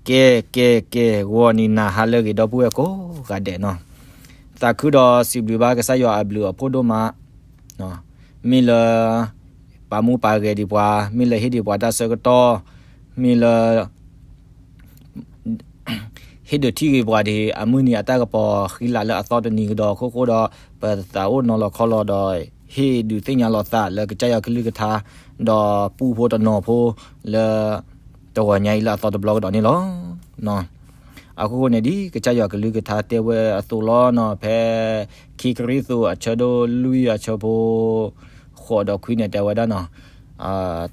ကဲ ကဲ ကဲ ဂီၤနံၤနၤဟါလၢအဂ့ၤ ဒီပုၢ်ဝဲၢ်ကိးဂၤဒဲးနီၤ, သးခုဒီးစံးဘျုးဘၣ်ကစၢ်ယွၤအဘျုးအဖှိၣ်ဒိၣ်မး, မ့ၢ်လၢ ပာ်မူပာ်ဂဲၤဒံးပှၤ, မ့ၢ်လၢဟ့ၣ်ဒံးပှၤတၢ်ဆၢကတီၢ်, မ့ၢ်လၢ ဟ့ၣ်ဒုးထံၣ်ဂ့ၤပှၤဒံး အမုၢ်နံၤအတၢ်ကပီၤဃံလၤလၢအသီတနံၤကဒီးအခိၣ်ဃိဒီး ပသးအိၣ်နီၤလီၤခီလီၤဒီး ဟ့ၣ်ဒုးသ့ၣ်ညါလီၤသးလၢကစၢ်ယွၤကလုၢ်ကထါ ဒီးပူဖိတနီၤဖိလၢ တဂီၤညါအံၤလၢအသီတဘျီကဒီးန့ၣ်လီၤ. အခိၣ်ဃိန့ၣ် ဒ်ကစၢ်ယွၤကလုၢ်ကထါတဲဝဲအသိးလီၤနီၤ, ဖဲခံကရံၣ်သူးအဆၢဒိၣ်လွံၢ်အဆၢဖိ ဃိးဒီးခွံန့ၣ် တဲဝဲဒၣ်နီၤ,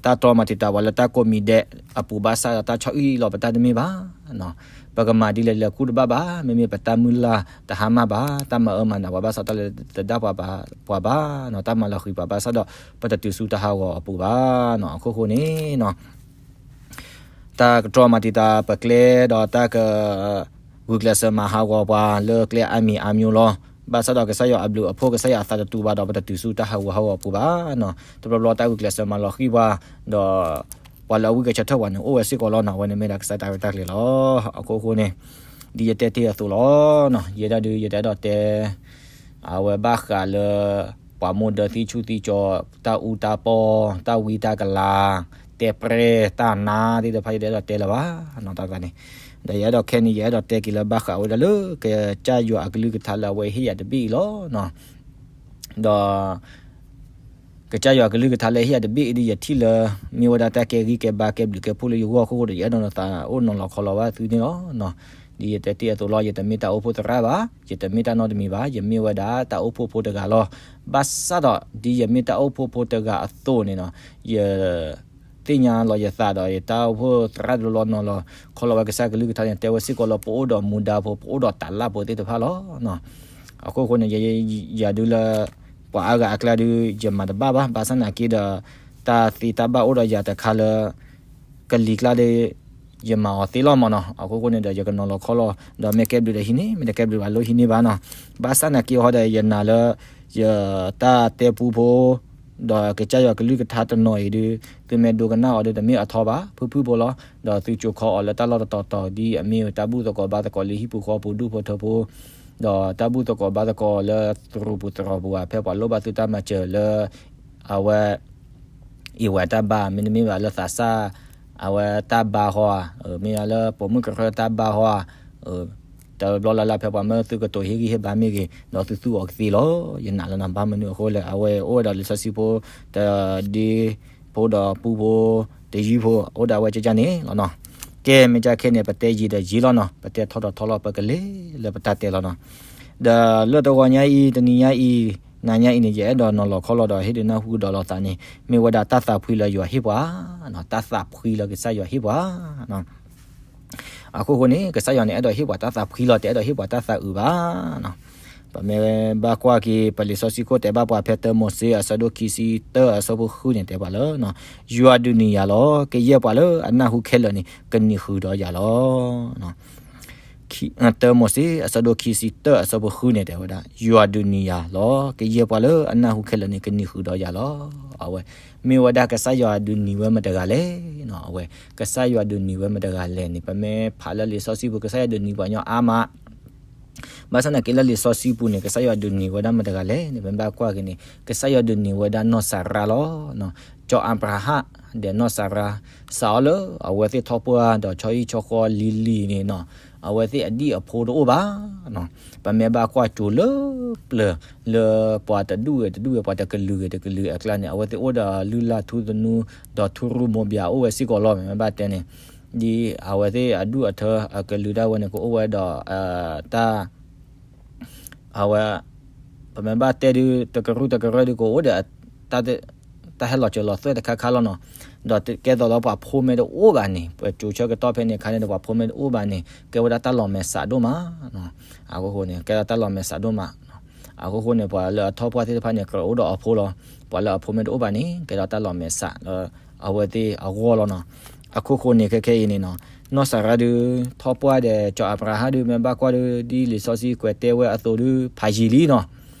တၢ်တြီမၤတံာ်တာ်ပှၤလၢတၢ်ကိးမံၤဒဲးအပူၤဘၣ်ဆၣ်ဒီး တၢ်ဆီၣ်အံၣ်လီၤပတၢ်တမ့ၢ်ဘၣ်. ပကမၤဒ်လဲၣ်လဲၣ်ကူၣ်တဘၣ်ဘၣ်, မ့မ့ၢ်ပတၢ်မုၢ်လၢ်တဟါမၢ်ဘၣ်, တၢ်မၤအၢမၤနးပှၤဘၣ်ဆၣ် တၢ်လၢတဒၣ်ပှၤဘၣ်, တၢ်မၤလီၤဃံၤပှၤဘၣ်ဆၣ်ဒီး ပတတုၤဆူတၢ်ဟးဂီၤအပူၤဘၣ်နီၤ. အခိၣ်ဃိန့ၣ်နီၤ တၢ်ကတြီမၤတံာ်တာ်ပကျဲဒီးတၢ်က ဂုာ်ကျဲးစၢးမၤဟးဂီၤပှၤလၢကျဲအါမံၤအါမျိုးလီၤ. ဘၣ်ဆၣ်ဒီးကစၢ်ယွၤအဘျုးအဖှိၣ် ကစၢ်ယွၤအသးတတူာ်ဘၣ်ဒီး ပတတုၤဆူတၢ်ဟးဂူာ်ဟးဂီၤအပူၤဘၣ်နီၤ. တဘျီဘျီတၢ်ဂုာ်ကျဲးစၢးမၤလီၤဃံၤပှၤ, ဒီးပှၤလၢအဝံၣ်ကဲဆၢထၢၣ်ပှၤန့ၣ် အိၣ်ဝဲစ့ၢ်ကီးလီၤနီၤ. အဝဲန့ၣ်မ့ၢ်ဒၣ်ကစၢ်တၢ်ရဲၣ်တၢ်ကျဲၤလီၤ. အခိၣ်ဃိန့ၣ် ဒ်ယတဲတ့ၢ်အသိးလီၤနီၤ, ယဲဒၣ်ဒုး ယတအဲၣ်ဒိးတဲ အဝဲဘၣ်ဃးလၢ ပှၤမိၢ်ဒၢသံဆူၣ်သံကၠီၤ, တၢ်အူတၢ်ပီၢ်, တၢ်ဝံတၢ်ကလၤ, တဲပြဲၢ်တၢ်နါသ့ၣ်တဖၣ် ယတအဲၣ်ဒိးတဲလၢၤဘၣ်နီၤ. တၢ်န့ၣ် ဒီးယအဲၣ်ဒိးခဲအံၤန့ၣ် ယအဲၣ်ဒိးတဲက့ၤလၢဘၣ်ဃးဝဲဒၣ်လၢ ကစၢ်ယွၤအကလုၢ်ကထါလၢအဝဲဟ့ၣ်ယၤတဘ့ၣ်အံၤလီၤနီၤ. ဒီး ကစၢ်ယွၤကလုၢ်ကထါလၢဟ့ၣ်ယၤတဘ့ၣ်အံၤဒီး ယထံၣ်လၢ မ့ၢ်ဝဲဒၣ်တၢ်ကဲဂံၢ်ကဲဘါကဲဘျုးကဲဖှိၣ်လၢယဂီၢ်အခိၣ်ဃိဒီး ယအဲၣ်ဒိးသးအိၣ်နီၤလီၤခီလီၤဘၣ်သုန့ၣ်လီၤ. ဒ်ယတဲတ့ၢ်အသိးလီၤ, ယတမ့ၢ်တၢ်အိၣ်ဖှိၣ်သရၣ်ဘၣ်, ယတမ့ၢ်တၢ်နီတမံၤဘၣ်, ယမ့ၢ်ဝဲဒၣ်တၢ်အိၣ်ဖှိၣ်ဖိတဂၤလီၤ. ဘၣ်ဆၣ်ဒီး ဒ်ယမ့ၢ်တၢ်အိၣ်ဖှိၣ်ဖိတဂၤအသိးန့ၣ်နီၤ, ယ သ့ၣ်ညါလီၤယသးဒီး ယတၢ်အိၣ်ဖှိၣ်သရၣ်ဒုးလီၤနီၤလီၤခီလီၤဝဲ ကစၢ်ကလုၢ်ကထါန့ၣ် တဲဝဲစ့ၢ်ကီးလၢ ပအိၣ်ဒီးမူဒါဖိ, ပအိၣ်ဒီးတၢ်လၢဖိသ့ၣ်တဖၣ်လီၤ. အခိၣ်ဃိန့ၣ် ယ ယၤဒုးလၢ ပှၤအါဂၤအကျါဒုး ယမၤတဘၣ်ဘၣ်, ဘၣ်ဆၣ်သနာ်က့ဒီး တၢ်သ့တၢ်ဘၣ်အိၣ်ဒီးယၤတခါလၢ ကလံၤကျါဒီး ယမၤအီၤသ့လီၤမးနီၤ. အခိၣ်ဃိန့ၣ်ဒီး ယကနီၤလီၤခီလီၤ, ဒီးမ့ၢ်ကဲဘျုးဒီးဟံးန့ၢ်, မ့ၢ်တကဲဘျုးဘၣ်လိၣ်ဟံးန့ၢ်ဘၣ်နီၤ. ဘၣ်ဆၣ်သနာ်က့ဟီဒီး ယနာ်လၢ ယတၢ်တဲပူဖိ ဒီးကစၢ်ယွၤကလုၢ်ကထါတနီၤအံၤဒုး သုမ့ၢ်ဒိကနၣ်အီၤဒီး တမ့ၢ်အထီဘၣ်, ဖုၣ်ဖုၣ်ဖိလီၤ. ဒီးသုကိးခီအီၤလၢတၢ်လီၢ်တတီၤတီၤ ဒ်အမ့ၢ်တၢ်ဘူၣ်သကိးဘါသကိးလၢဟံၣ်ပူၤဃီပူၤ ဒူၣ်ဖိထၢဖိ, ဒီးတၢ်ဘူၣ်သကိးဘါသကိးလၢသရူးပူၤသရိာ်ပူၤဧါ, ဖဲပှၤလိၣ်ဘၣ်သုတၢ်မၤစၢၤလၢ အဝဲ အံၤဝဲတၢ်ဘါ မ့တမ့ၢ်ဘၣ်လၢသးစၢ် အဝဲတၢ်ဘါဟီဧါ, မ့ၢ်လၢပိာ်မုၣ်ကရၢတၢ်ဘါဟီဧါ, တဘျီလၢ်လၢ်ဖဲပှၤမၢသုကတိၤဟ့ၣ်ဂံၢ်ဟ့ၣ်ဘါမ့ၢ်ဂ့ၤ, ဒီးသုသူအီၤကသ့လီၤ. ယနာ်လၢနဘၣ်မနုၤအဃိလဲၣ်, အဝဲအိၣ်ဝဲဒီးလံာ်စီဆှံဖိ တဒ့ဖိဒီးပူဖိ တယုၢ်ဖိ အိၣ်ဒီးအဝဲကကန့ၣ်လီၤနီၤ. ကဲ မ့ၢ်ကဲခဲန့ၣ် ပတဲယံာ်ဒီးယံာ်လီၤနီၤ, ပတဲထီၣ်ဒီးထီၣ်လီၤ, ပကလဲၤလၢပတၢ်တဲလီၤနီၤ. ဒီးလၢတဂီၤညါအံၤ တနံၤညါအံၤ နၤညါအံၤန့ၣ် ယအဲၣ်ဒိးနီၤလီၤခီလီၤဒီး ဟ့ၣ်ဒုးနၢ်ဟူကဒီးလိာ်သးန့ၣ် မ့ၢ်ဝဲဒၣ်တၢ်သးဖှံလၢယွၤဟ့ၣ်ပှၤ, တၢ်သးဖှံလၢကစၢ်ယွၤဟ့ၣ်ပှၤ အခိၣ်ဃိန့ၣ် ကစၢ်ယွၤန့ၣ် အဲၣ်ဒိးဟ့ၣ်ပှၤတၢ်သးဖှံလီၤ, တအဲၣ်ဒိးဟ့ၣ်ပှၤတၢ်သးအုးဘၣ်. ပမ့ၢ်ဘၣ်ကွၢ်က့ၤ ပလံာ်စီဆှံခိၣ်တဲဘၣ်ပှၤဖဲတၢမိၤၡ့အဆၢဒိၣ်ခံဆံတၢအဆၢဖိဃုန့ၣ် တဲပှၤလၢ ယွၤဒုးနံၤယၤလီၤ, ကယဲၢ်ပှၤလၢအနၢ်ဟူခဲလၢာ်န့ၣ် ကနံၤဃုာ်ဒီးယၤလီၤ. တၢမိၤၡ့အဆၢဒိၣ်ခံဆံတၢအဆၢဖိဃုန့ၣ် တဲဝဲဒၣ် ယွၤဒုးနံၤယၤလီၤ, ကယဲၢ်ပှၤလၢအနၢ်ဟူခဲလၢာ်န့ၣ် ကနံၤဃုာ်ဒီးယၤလီၤ. အဝဲ မ့ၢ်ဝဲဒၣ်ကစၢ်ယွၤဒုးနံၤဝဲမတဂၤလဲၣ်. အဝဲ ကစၢ်ယွၤဒုးနံၤဝဲမတဂၤလဲၣ်န့ၣ် ပမ့ၢ်ဖးလၢလံာ်စီဆှံပူၤ ကစၢ်ယွၤဒုးနံၤပှၤညီအါမး ဘၣ်ဆၣ်သနာ်က့လၢလံာ်စီဆှံပူၤန့ၣ် ကစၢ်ယွၤဒုးနံၤဝဲဒၣ်မတဂၤလဲၣ်န့ၣ် ပမ့ၢ်ဘၣ်ကွၢ်က့ၤန့ၣ် ကစၢ်ယွၤဒုးနံၤဝဲဒၣ်နီၢ်စၤရါလီၤ. ကၠီၤအၤဘြၤဟၣ်ဒီးနီၢ်စၤရါ စးအီၤလၢအဝဲသ့ၣ်ထီၣ်ပှၢ်ဒီးဆီဟံၣ်ဆီဃီလံၤလံၤန့ၣ်နီၤ အဝဲသ့ၣ်အဒံၣ်အဖိတအိၣ်ဘၣ် ပမ့ၢ်ဘၣ်ကွၢ်ကၠိၤလၢပျၢၤ လၢပှၤတဒူၣ်ဂ့ၤတဒူၣ်ဂ့ၤ ပှၤတကလုာ်ဂ့ၤတကလုာ်အကျါန့ၣ် အဝဲသ့ၣ်အိၣ်ဒီးလုၢ်လၢ်ထူသနူ ဒီးထူရူၢ်မိၢ်ဘျးအိၣ်ဝဲစ့ၢ်ကီးလီၤ. မ့မ့ၢ်ဘၣ်တဲန့ၣ် ဒ်အဝဲသ့ၣ်အဒူၣ်အထၢအကလုာ်ဒၣ်ဝဲန့ၣ် ကအိၣ်ဝဲဒီး တၢ် အဝဲ ပမ့ၢ်ဘၣ်တဲဒုး တကရူၢ်တကရၢဒုးကအိၣ်ဒီး တၢ်ဟဲလီၤစၢၤလီၤသွဲၣ်တခါခါလီၤနီၤ. ဒီးကဲသိးလၢပှၤဖိမ့ၢ်တအိၣ်ဘၣ်န့ၣ် ပကၠိၤဆၢကတီၢ်ဖဲန့ၣ်အခါန့ၣ်ဒီး ပှၤဖိမ့ၢ်တအိၣ်ဘၣ်န့ၣ် ကဲဝဲဒၣ်တၢ်လီၤမဲာ်ဆှးဒိၣ်မး အဃိဃိန့ၣ် ကဲဒၣ်တၢ်လီၤမဲာ်ဆှးဒိၣ်မး. အဃိဃိန့ၣ် ပှၤလၢအထီၣ်ပှၢ်သ့ၣ်တဖၣ်န့ၣ် ကြၢးအိၣ်ဒီးအဖိလီၤ. ပှၤလၢအဖိမ့ၢ်တအိၣ်ဘၣ်န့ၣ် ကဲဒၣ်တၢ်လီၤမဲာ်ဆှးလၢအဝဲသ့ၣ်အဂီၢ်လီၤနီၤ. အခိၣ်ဃိန့ၣ် ခဲခဲအံၤန့ၣ်နီၤ နီၢ်စၤရါဒုး ထီၣ်ပှၢ်ဒီး ကၠီၤအၤဘြၤဟၣ်ဒုး မ့ၢ်ဘၣ်ကွၢ်ဒုး ဒ်လံာ်စီဆှံကွဲးတဲဝဲအသိးဒုး ဖးယံာ်လံနီၤ.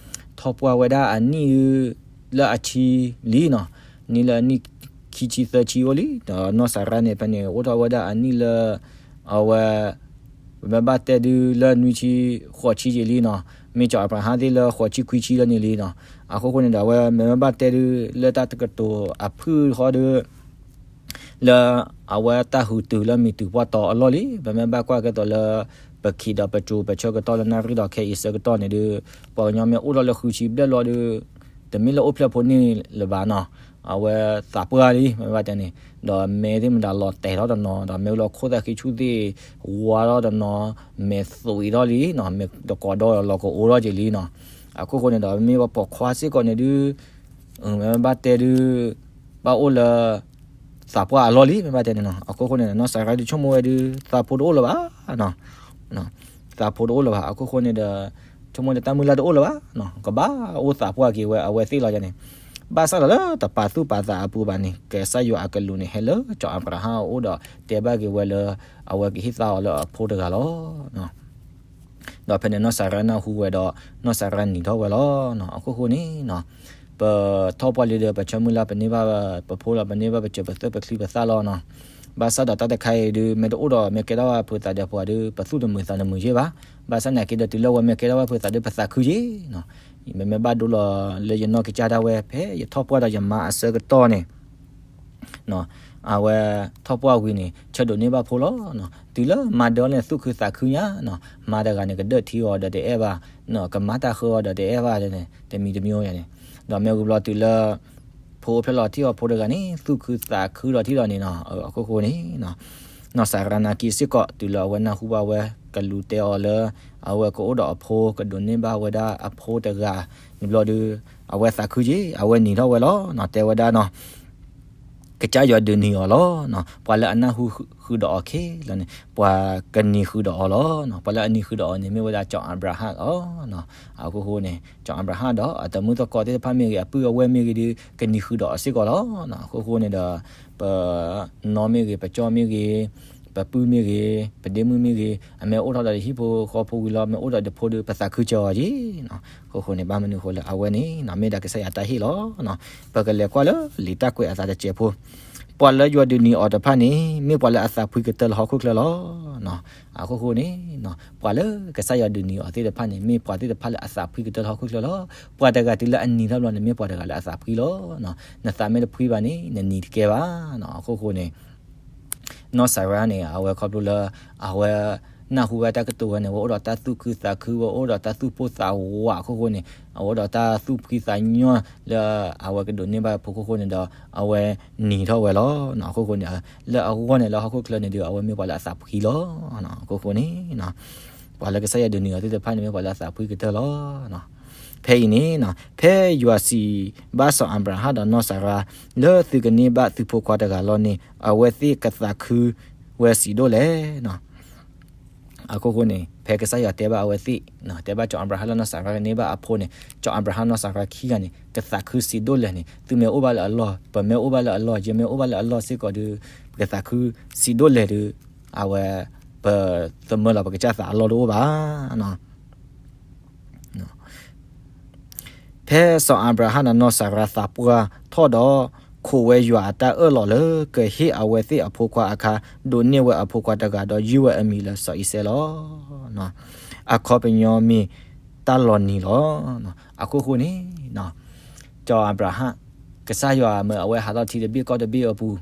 ထီၣ်ပှၢ်ဝဲဒၣ်အနံၣ်ဒုး လၢအဆံလံနီၤ. နံၣ်လၢအနံၣ်ခံဆံသၢဆံအိၣ်လံ. ဒီးနီၢ်စၤရါန့ၣ် ဖဲန့ၣ် အိၣ်ထီၣ်ဝဲဒၣ်အနံၣ်လၢ အဝဲ ပမ့ၢ်ဘၣ်တဲဒုလၢနွံဆံဃိးဆံယံာ်လံနီၤ, မ့ၢ်စီၤအၤဘြၤဟၣ်သ့ၣ်လၢဃိးဆံခွံဆံလၢန့ၣ်လံနီၤ. အခိၣ်ဃိန့ၣ်ဒီး အဝဲမ့ၢ်ဘၣ်တဲဒု လၢတၢ်ကတိၤအဖုၣ်ဃီဒု လၢအဝဲတၢ်ဟူးတုၤလၢမံၤတုၤပှၢ်တီအလီၢ်လံ. ပမ့ၢ်ဘၣ်ကွၢ်ကဲသိးလၢ ပခံးဒီးပစိၤပဆၢကတီၢ်လၢနၣ်ရံၣ်ဒီး ခဲအံၤဆၢကတီၢ်န့ၣ်ဒု ပှၤကညီမ့ၢ်အိၣ်ထီၣ်လၢဃုဆံဘျဲၣ်လီၤဒု တမ့ၢ်လၢအိၣ်ဖျဲၣ်ဖိန့ၣ်လၢၤဘၣ်နီၤ. အဝဲသးပှၢ်လံ မ့ၢ်ဘၣ်တဲန့ၣ်, ဒီးမဲသ့ၣ်မတၤလီၤတဲာ်ထီၣ်တနီၤ, ဒီးမ့ၢ်လၢခိၣ်သၣ်ဃံဆူၣ်သ့ၣ် ဝါထီၣ်တနီၤ, မဲသွံးထီၣ်လံနီၤ, မဲတကိးဒီးလီၤကအိၣ်ထီၣ်က့ၤလံနီၤ. အခိၣ်ဃိန့ၣ်ဒီး မ့ၢ်ပှၤပိာ်ခွါစ့ၢ်ကီးန့ၣ်ဒု မ့ၢ်ဘၣ်တဲဒု ဘၣ်အိၣ်လၢ သးပှၢ်အလီၢ်လံ မ့ၢ်ဘၣ်တဲန့ၣ်နီၤ. အခိၣ်ဃိန့ၣ်ဒီး နီၢ်စၤရါဒုဆိကမိၣ်ဝဲဒု သးဖိတအိၣ်လၢၤဘၣ်နီၤ, သးဖိတအိၣ်လၢၤဘၣ်. အခိၣ်ဃိန့ၣ်ဒီး ဆိကမိၣ်ဒီးတၢ်မုၢ်လၢ်တအိၣ်လၢၤဘၣ်နီၤ, ကဘၣ်အိၣ်သးပှၢ်က့ၤဝဲအဝဲသ့ၣ်လီၤန့ၣ်. ဘၣ်ဆၣ်ဒီးလၢတပာ်သူၣ်ပာ်သးအပူၤဘၣ်န့ၣ် ကစၢ်ယွၤအကလူးန့ၣ် ဟဲလၢစီၤအၤဘြၤဟၣ်အအိၣ်ဒီးတဲဘၣ်က့ၤဝဲလၢ အဝဲကဟ့ၣ်သါအီၤလၢအဖိတဂၤလီၤ. ဒီးဖဲန့ၣ်နီၢ်စၤရါနၢ်ဟူဝဲဒီး နီၢ်စၤရါနံၤထီၣ်ဝဲလီၤ. အခိၣ်ဃိန့ၣ် ပထီၣ်ပှၢ်လံဒီး ပဆၢမုၢ်လၢ်ပန့ၢ်ဘၣ်ပဖိလီၤ, ပန့ၢ်ဘၣ်ပစၢၤပသွဲၣ်ပချံပသၣ်လီၤနီၤ. ဘၣ်ဆၣ်ဒီးတၢ်တခါအံၤဒု မ့ၢ်တအိၣ်ဒီးမ့ၢ်ကဲထီၣ်ဝဲဖုးသးဒီးပှၤဒု ပသူၣ်တမုာ်သးတမုာ်ယ့ၢ်ဘၣ်. ဘၣ်ဆၣ်နာ်က့ဒီးတုၤလၢအဝဲမ့ၢ်ကဲထီၣ်ဝဲဖုးသးဒု ပသးခုယ့ၢ်နီၤ. မ့မ့ၢ်ဘၣ်ဒိလီၤလၢယနီၢ်ကစၢ်ဒၣ်ဝဲ ဖဲယထီၣ်ပှၢ်ဒီးယမါအဆၢကတီၢ်န့ၣ် အဝဲထီၣ်ပှၢ်ဝံၤန့ၣ် ဆၢဒိးန့ၢ်ဘၣ်ဖိလီၤ. တုၤလၢမါဒၢန့ၣ် သူၣ်ခုသးခုညါနီၤ, မါတဂၤန့ၣ် ကဒၢၣ်ထံအီၤဒီးတအဲၣ်ဘၣ်, ကမၤတၢ်ဃၢအီၤဒီးတအဲၣ်ဘၣ်န့ၣ် တမံၤတမံၤယါန့ၣ်. ဒီးမ့ၢ်ဝံၤဘျီတုၤလၢ ဖိအိၣ်ဖျဲၣ်လီၤထံၣ်အီၤဖိတဂၤန့ၣ် သူၣ်ခုသးခုဒီးထံၣ်ဒီးန့ၣ်နီၤ. အခိၣ်ဃိန့ၣ် နီၢ်စၤရါနာ်က့စ့ၢ်ကီး တုၤလၢအဝဲနၢ်ဟူဘၣ်ဝဲကလူးတဲအီၤလၢ အဝဲကအိၣ်ဒီးအဖိ ကဒိးန့ၢ်ဘၣ်ဝဲဒၣ်အဖိတဂၤန့ၣ်ဘျီဒု အဝဲသးခုက့ၤ အဝဲနံၤထီၣ်ဝဲလီၤနီၤ. တဲဝဲဒၣ်နီၤ ကစၢ်ယွၤဒုးနံၤအီၤလီၤနီၤ. ပှၤလၢအနၢ်ဟူဃုာ်ဒီးအီၤခဲလၢာ်န့ၣ် ပှၤကနံၤဃုာ်ဒီးအီၤလီၤနီၤ. ပှၤလၢအနံၤဃုာ်ဒီးအီၤန့ၣ် မ့ၢ်ဝဲဒၣ်စီၤအၤဘြၤဟၣ်လီၤနီၤ. အခိၣ်ဃိန့ၣ် စီၤအၤဘြၤဟၣ်ဒီးအတမုၣ်သကိးသ့ၣ်တဖၣ်မ့ၢ်ဂ့ၤ အပုၢ်အဝဲၢ်မ့ၢ်ဂ့ၤဒု ကနံၤဃုာ်ဒီးအီၤစ့ၢ်ကီးလီၤနီၤ. အခိၣ်ဃိန့ၣ်ဒီး ပနီၢ်မ့ၢ်ဂ့ၤ ပကၠီၣ်မ့ၢ်ဂ့ၤ ပပုၢ်မ့ၢ်ဂ့ၤ ပဒ့မုၣ်မ့ၢ်ဂ့ၤ အမ့ၢ်အိၣ်ထီၣ်ဒီးဟံၣ်ဖိဃီဖိဝံၤလီၤ မ့ၢ်အိၣ်ဒီးဒဖိဒုပသးခုစၢၤအီၤက့ၤနီၤ. အခိၣ်ဃိန့ၣ် ဘၣ်မနုၤအဃိလၢအဝဲန့ၣ်နီၤ မ့ၢ်ဒၣ်ကစၢ်ယွၤတၢ်ဟ့ၣ်လီၤနီၤ. ပကလဲၤကွၢ်လၢလံာ်တၢ်ကွဲးအသးတစဲးဖိ ပှၤလၢယွၤဒုးနံၤအီၤတဖၣ်န့ၣ် မ့ၢ်ပှၤလၢအသးဖှံကတၢၢ်လၢဟီၣ်ခိၣ်ချၢလီၤနီၤ. အခိၣ်ဃိန့ၣ် ပှၤလၢကစၢ်ယွၤဒုးနံၤအီၤသ့ၣ်တဖၣ်န့ၣ် မ့ၢ်ပှၤသ့ၣ်တဖၣ်လၢအသးဖှံကတၢၢ်လၢဟီၣ်ခိၣ်ချၢလီၤ. ပှၤတဂၤတုၤလၢအနံၤထီၣ်ဘျီန့ၣ် မ့ၢ်ပှၤတဂၤလၢအသးဖှံလီၤနီၤ. နသးမ့ၢ်တဖှံဘၣ်န့ၣ် နနံၤတကဲဘၣ်နီၤ. အခိၣ်ဃိန့ၣ် နီၢ်စၤရါန့ၣ် အဝဲခီဖျိလၢ အဝဲ နၢ်ဟူဝဲတၢ်ကတိၤဝဲန့ၣ် အဝဲအိၣ်ဒီးတၢ်သူၣ်ခုသးခု အဝဲအိၣ်ဒီးတၢ်သူၣ်ပိၢ်သးဝးအခိၣ်ဃိန့ၣ် အဝဲအိၣ်ဒီးတၢ်သူၣ်ဖှံသးညီလၢ အဝဲကဒိးန့ၢ်ဘၣ်ဖိအခိၣ်ဃိန့ၣ်ဒီး အဝဲနံၤထီၣ်ဝဲလီၤနီၤ. အခိၣ်ဃိန့ၣ် လၢအဂီၢ်န့ၣ်လၢဟီၣ်ခိၣ်ချၢန့ၣ်ဒီး အဝဲမ့ၢ်ပှၤလၢအသးဖှံလီၤနီၤ. အခိၣ်ဃိန့ၣ် ပှၤလၢကစၢ်ယွၤဒုးနံၤအီၤသ့ၣ်တဖၣ်န့ၣ် မ့ၢ်ပှၤလၢအသးဖှံကတၢၢ်လီၤနီၤ. ဖဲအံၤန့ၣ်နီၤ ဖဲယွၤစံးဘၣ်စီၤအၤဘြၤဟၣ်ဒီးနီၢ်စၤရါ လၢသုကန့ၢ်ဘၣ်သုဖိခွါတဂၤလီၤန့ၣ် အဝဲသ့ၣ်ကသးခုဝဲဆံးဒိၣ်လဲၣ်နီၤ. အခိၣ်ဃိန့ၣ် ဖဲကစၢ်ယွၤတဲဘၣ်အဝဲသ့ၣ်နီၤ တဲဘၣ်စီၤအၤဘြၤဟၣ်လၢနီၢ်စၤရါကန့ၢ်ဘၣ်အဖိန့ၣ် စီၤအၤဘြၤဟၣ်နီၢ်စၤရါခံဂၤန့ၣ် ကသးခုဆံးဒိၣ်လဲၣ်န့ၣ် သုမ့ၢ်အိၣ်ဘၣ်လၢအလီၢ် ပမ့ၢ်အိၣ်ဘၣ်လၢအလီၢ် ယမ့ၢ်အိၣ်ဘၣ်လၢအလီၢ်စ့ၢ်ကီးဒီး ပကသးခုဆံးဒိၣ်လဲၣ်ဒီး အဝဲ ပသမၢလီၤပကစၢ်သးအလီၢ်တအိၣ်ဘၣ်နီၤ. ဖဲစီၤအၤဘြၤဟၣ်ဒီးနီၢ်စၤရါသးပှၢ်ထီၣ်ဒီး ခိးဝဲယွၤအတၢ်အၢၣ်လီၤလၢကဟ့ၣ်အဝဲသ့ၣ်အဖိခွါအခါ ဒိးန့ၢ်ဝဲအဖိခွါတဂၤဒီးယုၢ်ဝဲအမံၤလၢစီၤအံၤစဲလီၤ. အခီပညီမ့ၢ်တၢ်လီၤနံၤလီၤ. အခိၣ်ဃိန့ၣ် စီၤအၤဘြၤဟၣ် ကစၢ်ယွၤမၢအဝဲဟးထီၣ်ထံတဘ့ၣ်ကီၢ်တဘ့ၣ်အပူၤ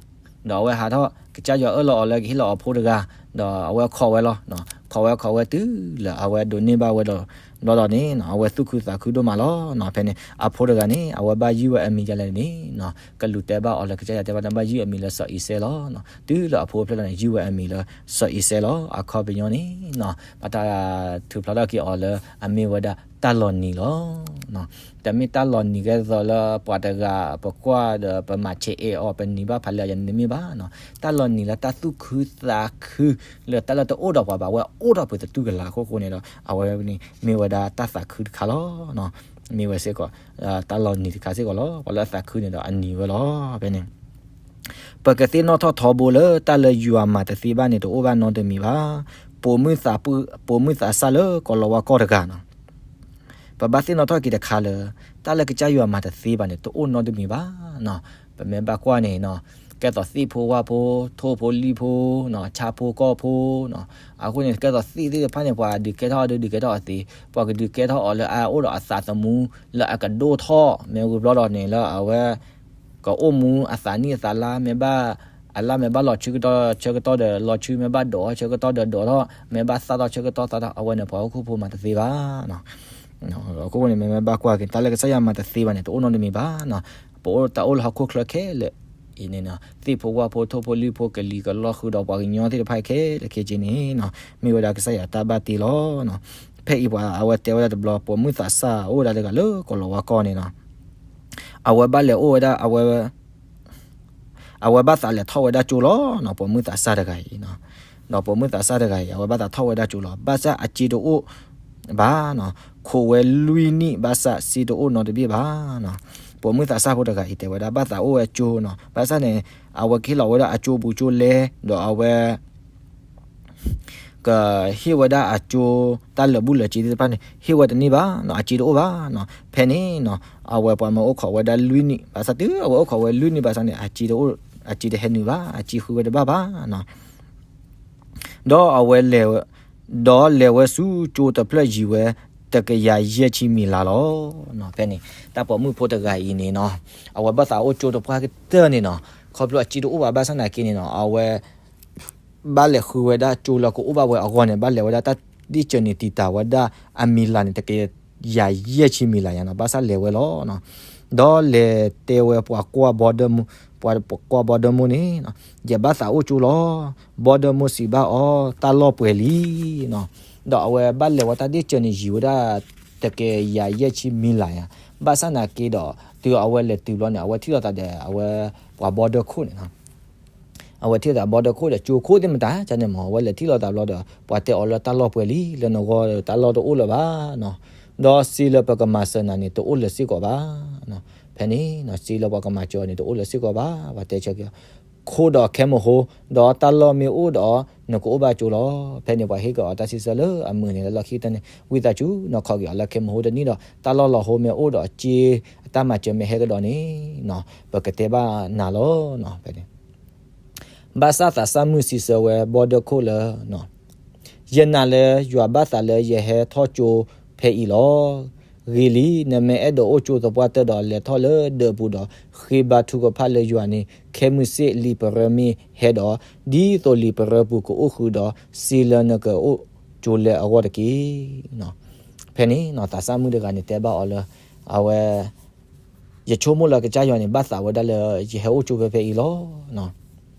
ဒီးအဝဲဟးထီၣ် ကစၢ်ယွၤအၢၣ်လီၤအီၤလၢကဟ့ၣ်လီၤအဖိတဂၤ ဒီးအဝဲခိးဝဲလီၤ. ခိးဝဲခိးဝဲတုၤလၢအဝဲဒိးန့ၢ်ဘၣ်ဝဲဒီး ဘျီဒီးန့ၣ် အဝဲသူၣ်ခုသးခုဒိၣ်မးလီၤ. ဖဲန့ၣ် အဖိတဂၤန့ၣ် အဝဲဘၣ်ယုၢ်ဝဲအမံၤဒ်လဲၣ်န့ၣ် ကလူးတဲဘၣ်အီၤလၢကစၢ်ယွၤတဲဘၣ်န့ၣ် ဘၣ်ယုၢ်အမံၤလၢစီၤအံၤစဲလီၤ. တုၤလၢအဖိအိၣ်ဖျဲၣ်လီၤန့ၣ် ယုၢ်ဝဲအမံၤလၢစီၤအံၤစဲလီၤ. အခီပညီန့ၣ် ဘၣ်တၢ်ထုးဖျါထီၣ်က့ၤအီၤလၢ အမ့ၢ်ဝဲဒၣ်တၢ်လီၤနံၤလီၤ. တမ့ၢ်တၢ်လီၤနံၤကဲသိးလၢပှၤတဂၤပကွၢ်ဒီးပမၤဆဲးအဲၣ်အီၤ ပနံၤဘၣ်ဖးလဲၢ်အယၤန့ၣ်တမ့ၢ်ဘၣ်. တၢ်လီၤနံၤလၢတၢ်သူၣ်ခုသးခု လၢတၢ်လၢတအိၣ်ဒီးပှၤဘၣ် အဝဲအိၣ်ထီၣ်ပှဲၤသတူၢ်ကလာ်အခိၣ်ဃိန့ၣ်ဒီး အဝဲန့ၣ်မ့ၢ်ဝဲဒၣ်တၢ်သးခုတခါလီၤ. မ့ၢ်ဝဲစ့ၢ်ကီး တၢ်လီၤနံၤတခါစ့ၢ်ကီးလီၤ. ပှၤလၢအသးခုန့ၣ်ဒီးအနံၤဝဲလီၤ. ဖဲန့ၣ် ပကသ့ၣ်နီၣ်ထီၣ်ထီဘိလၢတၢ်လၢယွၤမၤတသ့ဘၣ်န့ၣ် တအိၣ်ဘၣ်နီတမံၤဘၣ်. ပိာ်မုၣ်သးစၢ်လၢကီၤလၤဝါကီၢ်တဂၤနီၤ. ပဘၣ်သ့ၣ်နီၣ်ထီၣ်က့ၤတခါလၢ တၢ်လၢကစၢ်ယွၤမၤတသ့ဘၣ်န့ၣ် တအိၣ်နီတမံၤဘၣ်. ပမ့ၢ်ဘၣ်ကွၢ်န့ၣ်နီၤ ကဲသိးသ့ၣ်ဖိဝၣ်ဖိ ထိၣ်ဖိလံၣ်ဖိနီၤ ဆၣ်ဖိကီၢ်ဖိနီၤ. အဃိန့ၣ် ကဲသိးသ့ၣ်သ့ၣ်တဖၣ်န့ၣ် ပှၤဒုးကဲထီၣ်အီၤဒီး ဒုးကဲထီၣ်အီၤသ့, ပှၤကဒုးကဲထီၣ်အီၤလၢအအိၣ်ဒီးအသးသမူ လၢအကဒိၣ်ထီၣ် မ့ၢ်ဝံၤဘျီဒီးန့ၣ် လၢအဝဲ ကအိၣ်မူအသးနံၣ်အသးလါ မ့ၢ်ဘၣ် အလါမ့ၢ်ဘၣ်လီၤဆၢကတီၢ် ဆၢကတီၢ်ဒီးလီၤဆူ မ့ၢ်ဘၣ်ဒိးထီၣ်ဆၢကတီၢ်ဒီးဒိးထီၣ် မ့ၢ်ဘၣ်သၣ်ထီၣ်ဆၢကတီၢ်သၣ်ထီၣ် အဝဲန့ၣ် ပှၤဟီၣ်ခိၣ်ဖိမၤတသ့ဘၣ်နီၤ. အဃိန့ၣ် မ့မ့ၢ်ဘၣ်ကွၢ်က့ၤ တၢ်လၢကစၢ်ယွၤမၤတသ့ဘၣ်န့ၣ် တအိၣ်နီတမံၤဘၣ်နီၤ. ပအိၣ်တၢ်အိၣ်လၢဟီၣ်ခိၣ်ချၢခဲလၢာ် အံၤန့ၣ်နီၤ သ့ၣ်ဖိဝၣ်ဖိ ထိၣ်ဖိလံၣ်ဖိ ကလံၤကလီၢ်ဃုာ်ဒီးပှၤကညီသ့ၣ်တဖၣ်ခဲလၢာ်ခဲဆ့န့ၣ်နီၤ မ့ၢ်ဝဲဒၣ်ကစၢ်ယွၤတၢ်ဘၣ်တ့လီၤနီၤ. ဖဲအံၤပှၤအဝဲတဲဝဲဒၣ်တဘျီ ပိာ်မုၣ်သးစၢ်အိၣ်ဝဲဒၣ်တဂၤလၢကီၢ်လီၤဝါကီၢ်န့ၣ်နီၤ အဝဲဘၣ်လဲၤအိၣ်ဝဲဒၣ် အဝဲဘၣ်သးလဲၤထီၣ်ဝဲဒၣ်ကၠိလီၤနီၤ ပိာ်မုၣ်သးစၢ်တဂၤအံၤနီၤ. ဒီးပိာ်မုၣ်သးစၢ်တဂၤအံၤ အဝဲဘၣ်သးထီၣ်ဝဲဒၣ်ကၠိလီၤ ဘၣ်ဆၣ်အစ့တအိၣ်ဘၣ်နီၤ. ခိးဝဲလွံၢ်နံၣ်ဘၣ်ဆၣ်စ့တအိၣ်နီတဘ့ၣ်ဘၣ်နီၤ. ပိာ်မုၣ်သးစၢ်ဖိတဂၤအံၤ တဲဝဲဒၣ်ဘၣ်သးအိၣ်ဝဲကၠိနီၤ ဘၣ်ဆၣ်န့ၣ် အဝဲကဟ့ၣ်လီၤဝဲဒၣ်အကၠိပူၤကၠိလဲဒီးအဝဲ ကဟ့ၣ်ဝဲဒၣ်အကၠိ တၢ်လၢာ်ဘူၣ်လၢာ်စ့သ့ၣ်တဖၣ်န့ၣ် ဟ့ၣ်ဝဲတန့ၢ်ဘၣ်နီၤ အစ့တအိၣ်ဘၣ်နီၤ. ဖဲန့ၣ်နီၤ အဝဲပှၤမၢအိၣ်ခိးဝဲဒၣ်လွံၢ်နံၣ် ဘၣ်ဆၣ်တုၤအဝဲအိၣ်ခိးဝဲလွံၢ်နံၣ်ဘၣ်ဆၣ်န့ၣ် အစ့တအိၣ် အစ့တဟဲနုာ်ဘၣ် အစ့ဃုဝဲတဘၣ်ဘၣ်နီၤ. ဒီးအဝဲလဲၤ ဒီးလဲၤဝဲဆူကၠိတဖျၢၣ်ယံၤဝဲ တကယၤယဲၢ်ဆံမံၤလးလီၤ. ဖဲန့ၣ် တၢ်ပိာ်မုၣ်ဖိတဂၤအံၤန့ၣ်နီၤ အဝဲဘၣ်သးအိၣ်ကၠိတပှၢ်ကတၢၢ်န့ၣ်နီၤ ခီဖျိအစ့တအိၣ်ဘၣ်ဘၣ်ဆၣ်နာ်က့န့ၣ်နီၤ အဝဲ ဘၣ်လဲၤဃုဝဲဒၣ်ကၠိလၢကအိၣ်ဘၣ်ဝဲအဂီၢ်န့ၣ် ဘၣ်လဲၤဝဲဒၣ်တၢ်ဒ့ၣ်စၢၤန့ၣ် တံာ်တာ်ဝဲဒၣ်အမံၤလၤန့ၣ် တကယၤယဲၢ်ဆံမံၤလၤညါနီၤ ဘၣ်ဆၣ်လဲၤဝဲလီၤနီၤ. ဒီးလဲၤတဲဝဲပှၤကွၢ်ဘီဒၢမူ ပှၤကွၢ်ဘီဒၢမူန့ၣ် ယဘၣ်သးအိၣ်ကၠိလီၤ. ဘီဒၢမူစံးဘၣ်အီၤ တၢ်လီၢ်ပှဲၤလံနီၤ. ဒီးအဝဲဘၣ်လဲၤဝဲတၢ်ဒ့ၣ်စၢၤန့ၣ် ယံၤဝဲဒၣ်တကယၤယဲၢ်ဆံမံၤလၤညါ ဘၣ်ဆၣ်နာ်က့ဒီး တုၤအဝဲလဲၤတုၤဘျီန့ၣ် အဝဲထံၣ်လိာ်သးဒီး အဝဲ ပှၤဘီဒၢခိၣ်န့ၣ်နီၤ အဝဲထံၣ်သးဘီဒၢခိၣ်ဒီးကၠိခိၣ်သ့ၣ်မတၤ ကန့ၣ်မ့ၢ် အဝဲလဲၤထံၣ်လိာ်သးဘျီဒီး ပှၤတဲအီၤလၢတၢ်လီၢ်ပှဲၤလံ လၢနဂီၢ်တၢ်လီၢ်တအိၣ်လၢၤဘၣ်နီၤ. ဒီးစ့လၢပကမၤစၢၤနၤန့ၣ် တအိၣ်လၢၤစ့ၢ်ကီးဘၣ်နီၤ. ဖဲန့ၣ်နီၤ စ့လၢပှၤကမၤစၢၤအီၤန့ၣ် တအိၣ်လၢၤစ့ၢ်ကီးဘၣ် ပှၤတဲဆၢက့ၤအီၤ ခိၣ်ဒီးခဲမုၢ်ဟိ ဒီးတၢ်လီၢ်မ့ၢ်အိၣ်ဒီး နကအိၣ်ဘၣ်ကၠိလီၤ. ဖဲန့ၣ်ပှၤဟ့ၣ်က့ၤအီၤတၢ်စံးဆၢလၢအမုာ်န့ၣ် လၢလီၢ်ခံကတၢၢ်န့ၣ် ဝံသးစူၤနီၤ ခိးက့ၤအီၤလၢခဲမုၢ်ဟိတနံၣ်ဒီး တၢ်လီၢ်လီၤဟိမ့ၢ်အိၣ်ဒီးစ့ အတၢ်မၤစၢၤမ့ၢ်ဟဲကဒီးန့ၣ်နီၤ ပကတဲဘၣ်နၤလီၤနီၤ ဖဲန့ၣ် ဘၣ်ဆၣ်သးစၢ်မုၣ်စံးဆၢဝဲဘီဒၢခိၣ်လၢ ယနာ်လၢယွၤဘၣ်သးလၢယဟဲထီၣ်ကၠိဖဲအံၤလီၤ. ဂ့ၤလံ, နမ့ၢ်အဲၣ်ဒိးအိၣ်ကၠိသပှၢ်တၢၢ်ဒီး လဲၤထီၣ်လၢဒၢးပူၤဒီး ဃ့ဘါထုကဖၣ်လၢယွၤန့ၣ် ခဲမုၢ်ဆ့ၣ်လံာ်ပရၢမ့ၢ်ဟဲဒီး, ဒ်သိးလံာ်ပရၢပူၤကအိၣ်ဃုာ်ဒီး စ့လၢနကအိၣ်ကၠိလဲအဂီၢ်တက့ၢ်. ဖဲန့ၣ် သးစၢ်မုၣ်တဂၤန့ၣ်တဲဘၣ်အီၤလၢ အဝဲ ယဆိကမိၣ်လၢကစၢ်ယွၤန့ၣ် ဘၣ်သးဝဲဒၣ်လၢ ယဟဲအိၣ်ကၠိဖဲဖဲအံၤလီၤ.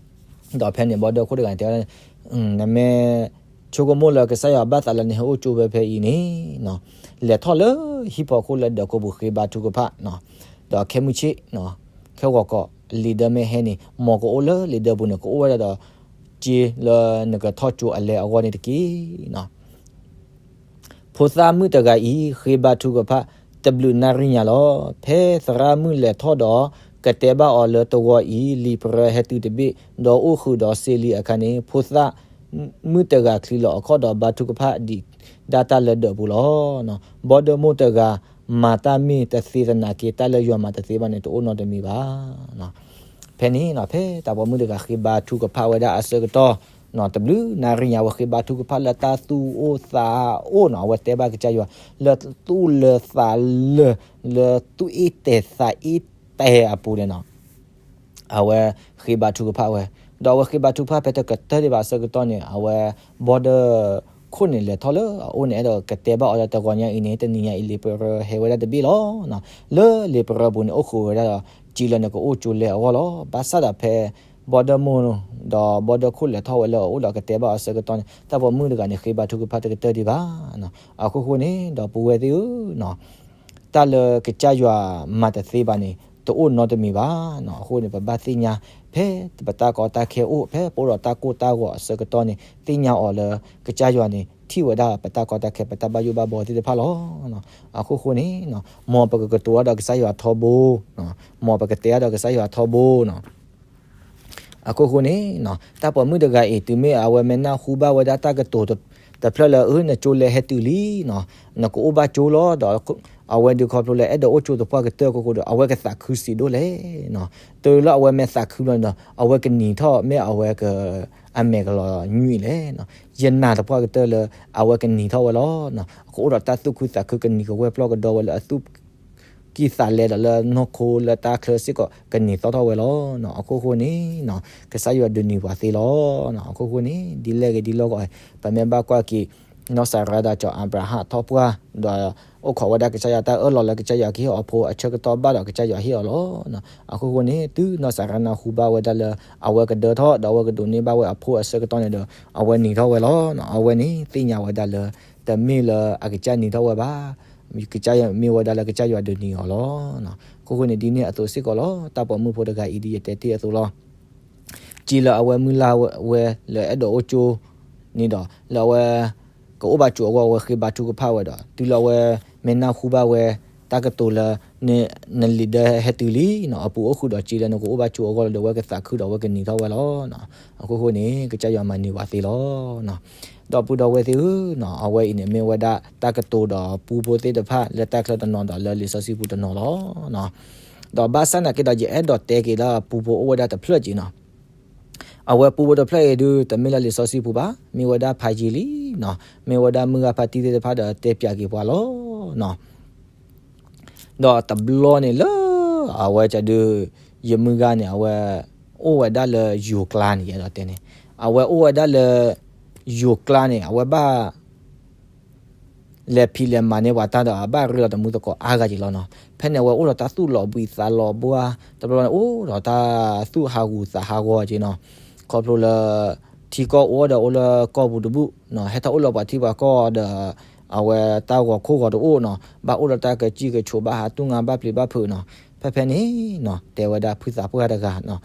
ဒီးဖဲန့ၣ် ဘီဒၢခိၣ်တဂၤန့ၣ်တဲဝဲဒၣ်, နမ့ၢ်ဆိကမိၣ်လၢကစၢ်ယွၤဘၣ်သးလၢနဟဲအိၣ်ကၠိဖဲဖဲအံၤန့ၣ်, လဲၤထီၣ်လၢဟံၣ်ဖီခိၣ်လၢဒၢးကိးပူၤ ဃ့ဘါထုကဖၣ်, ဒီးခဲမုၢ်ဆ့ၣ်, ခဲဂီၤကီး လံာ်ဒၢမ့ၢ်ဟဲန့ၣ် မ်ကအိၣ်လၢလံာ်ဒၢပူၤန့ၣ် ကအိၣ်ဝဲဒၣ်ဒီး စ့လၢနကထီၣ်ကၠိအလဲအဂီၢ်န့ၣ်တက့ၢ်. ဖိသၣ်မုၣ်တဂၤအံၤ ဃ့ဘါထုကဖၣ် တဘျုးနၣ်ရံၣ်ညါလီၤ. ဖဲသရၣ်မုၣ်လဲၤထီၣ်ဒီး ကတဲဘၣ်အီၤလၢတဂီၤအံၤ လံာ်ပရၢဟဲတုၤတဘ့ၣ် ဒီးအိၣ်ဃုာ်ဒီးစ့လံအခါန့ၣ် ဖိသၣ်မုၣ်တဂၤချံလီၤအခီၣ်ဒီးဘါထုကဖၣ်ဒံးဒၣ်တၢ်လၢဒၢးပူၤလီၤ. ဘီဒၢမိၢ်တဂၤ မၤတၢ်မ့ၢ်တသ့သနာ်က့ တၢ်လၢယွၤမၤတသ့ဘၣ်န့ၣ် တအိၣ်နီတမံၤဘၣ်. ဖဲန့ၣ် ဖဲတၢ်ပိာ်မုၣ်တဂၤဃ့ဘါထုကဖၣ်ဝဲဒၣ်အဆၢကတီၢ် တဘျုးနၣ်ရံၣ်ညါ အဝဲဃ့ဘါထုကဖၣ်လၢတၢ်သူၣ်အိၣ်သးအိၣ်နီၤ အဝဲတဲဘၣ်ကစၢ်ယွၤ လၢသူၣ်လၢသးလၢ လၢသူၣ်အ့ၣ်တဲာ်သးအ့ၣ်တဲာ်အပူၤန့ၣ်နီၤ အဝဲဃ့ဘါထုကဖၣ်ဝဲ, ဒီးအဝဲဃ့ဘါထုကဖၣ်ဖဲတကတၢၢ်ဒံးဘၣ်အဆၢကတီၢ်န့ၣ် အဝဲဘီဒၢခိၣ်န့ၣ်လဲၤထီၣ်လၢအအိၣ်န့ၣ် အဲၣ်ဒိးကတဲဘၣ်အီၤလၢတဂီၤညါအံၤန့ၣ် တနံၤညါအံၤလံာ်ပရၢဟဲဝဲဒၣ်တဘ့ၣ်လီၤ. လၢလံာ်ပရၢပူၤန့ၣ် အိၣ်ဃုာ်ဝဲဒၣ်ဒီး စ့လၢနကအိၣ်ကၠိလဲအဂီၢ်လီၤ. ဘၣ်ဆၣ်ဒီးဖဲ ဘီဒၢမိၢ် ဒီးဘီဒၢခိၣ်လဲၤထီၣ်ဝဲလၢအအိၣ်ဒီးကတဲဘၣ်အီၤအဆၢကတီၢ်န့ၣ် တၢ်ပိာ်မုၣ်တဂၤန့ၣ် ဃ့ဘါထုကဖၣ်တကတၢၢ်ဒံးဘၣ်. အခိၣ်ဃိန့ၣ် ဒီပုၢ်ဝဲၢ်သ့ၣ်ဧၢ တၢ်လၢကစၢ်ယွၤမၤတသ့ဘၣ်န့ၣ် တအိၣ်နီတမံၤဘၣ်. အဃိန့ၣ် ပဘၣ်သ့ၣ်ညါ ဖဲပတၢ်ကီတၢ်ခဲအိၣ် ဖဲပအိၣ်ဒီးတၢ်ကိၢ်တၢ်ဂီၤအဆၢကတီၢ်န့ၣ် သ့ၣ်ညါအီၤလၢ ကစၢ်ယွၤန့ၣ် ထံၣ်ဝဲဒၣ်ပတၢ်ကီတၢ်ခဲ ပတၢ်ဘၣ်ယိၣ်ဘၣ်ဘှီသ့ၣ်တဖၣ်လီၤ. အခိၣ်ဃိန့ၣ် မ်ပကကတိၤဒီးကစၢ်ယွၤထီဘိ, မ်ပကတဲဒီးကစၢ်ယွၤထီဘိနီၤ. အခိၣ်ဃိန့ၣ် တၢ်ပိာ်မုၣ်တဂၤအံၤ တုၤမ့ၢ်အဝဲမ့ၢ်နၢ်ဟူဘၣ်ဝဲဒၣ်တၢ်ကတိၤတဖျၢၣ်လၢ အၢ နကၠိလဲဟဲတုၤလံနီၤ, နကအိၣ်ဘၣ်ကၠိလီၤ ဒီး အဝဲဒုးခီဖျိလၢအဲၣ်ဒိးအိၣ်ကၠိသပှၢ်ကတၢၢ်အခိၣ်ဃိဒီး အဝဲကသးခုစံးဒိၣ်လဲၣ်နီၤ. တုၤလၢအဝဲမ့ၢ်သးခုဘျီန့ၣ်ဒီး အဝဲကနံၤထီၣ်မ့ၢ်အဝဲက အမဲာ်ကလီၤညွံၣ်လဲၣ်နီၤ. ယနာ်သပှၢ်ကတၢၢ်လၢ အဝဲကနံၤထီၣ်ဝဲလီၤ. ကအိၣ်ဒီးတၢ်သူၣ်ခုသးခု ကနံၤကဝဲၢ်ပျီၢ်ကဒီဝဲလၢအသူၣ် ကံၢ်သးလဲဒီးလၢနီၢ်ခိလၢတၢ်ချၢစ့ၢ်ကီး ကနံၤသီၣ်ထီၣ်ဝဲလီၤ. အခိၣ်ဃိန့ၣ် ကစၢ်ယွၤဒုးနံၤပှၤသ့လီၤ. အခိၣ်ဃိန့ၣ် ဒ်လဲၣ်ဂ့ၤဒ်လဲၣ်ဂ့ၤ ပမ့ၢ်ဘၣ်ကွၢ်က့ၤ နီၢ်စၤရါဒီးစီၤအၤဘြၤဟၣ်ထီၣ်ပှၢ် ဒီးအိၣ်ခိးဝဲဒၣ်ကစၢ်ယွၤတၢ်အၢၣ်လီၤလၢကစၢ်ယွၤကဟ့ၣ်အီၤဖိအဆၢကတီၢ်ဘၣ်ဒီး ကစၢ်ယွၤဟ့ၣ်အီၤလီၤ. အခိၣ်ဃိန့ၣ် တုၤနီၢ်စၤရါနၢ်ဟူဘၣ်ဝဲဒၣ်လၢ အဝဲကဒၢထီၣ်ဒီးအဝဲကဒိးန့ၢ်ဘၣ်ဝဲအဖိအဆၢကတီၢ်န့ၣ်ဒီး အဝဲနံၤထီၣ်ဝဲလီၤ. အဝဲန့ၣ်သ့ၣ်ညါဝဲဒၣ်လၢ တမ့ၢ်လၢအကစၢ်နံၤထီၣ်ဝဲဘၣ်. ကစၢ်ယွၤမ့ၢ်ဝဲဒၣ်လၢကစၢ်ယွၤဒုးနံၤအီၤလီၤ. အခိၣ်ဃိန့ၣ် ဒ်န့ၣ်အသိးစ့ၢ်ကီးလီၤ. တၢ်ပိာ်မုၣ်ဖိတဂၤအံၤဒ်ယတဲတ့ၢ်အသိးလီၤ. စံးလၢအဝဲမုၢ်လၢ်ဝဲလၢအဲၣ်ဒိးအိၣ်ကၠိန့ၣ်ဒီး လၢအဝဲ ကအိၣ်ဘၣ်ကၠိအဂီၢ် အဝဲဃ့ဘါထုကဖၣ်ဝဲဒီး တုၤလၢအဝဲမ့ၢ်နၢ်ဟူဘၣ်ဝဲ တၢ်ကတိၤလၢ နလံာ်ဒၢဟဲတုၤလံနီၤ, အပူၤအိၣ်ဃုာ်ဒီးစံးလၢနကအိၣ်ဘၣ်ကၠိအဂီၢ်လီၤဒီး အဝဲကသးခုဒီးအဝဲကနံၤထီၣ်ဝဲလီၤ. အခိၣ်ဃိန့ၣ် ကစၢ်ယွၤမၤန့ၢ်ဝဲသ့လီၤ. ဒီပုၢ်ဒီဝဲၢ်သ့ၣ်ဧၢ, အဝဲအံၤန့ၣ်မ့ၢ်ဝဲဒၣ်တၢ်ကတိၤဒီးပူဖိသ့ၣ်တဖၣ်လၢတၢ်ချၢတနီၤဒီးလၢလံာ်စီဆှံပူၤတနီၤလီၤ. ဒီးဘၣ်ဆၣ်နာ်က့ဒီးယအဲၣ်ဒိးတဲက့ၤလၢပူဖိအိၣ်ဝဲဒၣ်တဖျၢၣ်က့နီၤ. အဝဲပူဖိတဖျၢၣ်အံၤဒုး တမ့ၢ်လၢလံာ်စီဆှံပူၤဘၣ်, မ့ၢ်ဝဲဒၣ်ဖးယံာ်လံနီၤ, မ့ၢ်ဝဲဒၣ်မုၢ်ဂၤဖါတံၢ်သ့ၣ်တဖၣ်ဒီးတဲပၠးက့ၤပှၤလီၤ. ဒီးတဘျီန့ၣ်လၢ အဝဲဒုး ယမုၢ်ဂၤန့ၣ် အဝဲအိၣ်ဝဲဒၣ်လၢယိၤကျါန့ၣ် ယအဲၣ်ဒိးတဲန့ၣ်, အဝဲအိၣ်ဝဲဒၣ်လၢ ယိၤကျါန့ၣ် အဝဲဘၣ် လဲၤဖံးလဲၤမၤန့ၢ်ပှၤတၢ်ဒီး အဘၣ်ရ့လီၤတမူသကိးအါဂၤက့ၤလီၤနီၤ. ဖဲန့ၣ် အဝဲအိၣ်ဒီးတၢ်သူၣ်လီၤဘှံးသးလီၤဘှါ, တဘျီန့ၣ် အိၣ်ဒီးတၢ်သူၣ်ဟးဂူာ်သးဟးဂီၤက့ၤနီၤ. ခီဖျိလၢ ထံကီၢ်အိၣ်ဒီးအိၣ်လၢကီၢ်ပူၤတဘူၣ်နီၤ, ဟဲထီၣ်အိၣ်လၢပှၤထံပှၤကီၢ်ဒီး အဝဲတၢ်ဂီၤခိၣ်ဂီၤတအိၣ်နီၤ, ဘၣ်အိၣ်ဒီးတၢ်ကစံၣ်ကဆိး ဘၣ်ဟးတူၢ်ငါ ဘၣ်ပျံၤဘၣ်ဖုးနီၤ. ဖဲဖဲန့ၣ်နီၤ တဲဝဲဒၣ်ဖုသးပှၢ်တဂၤ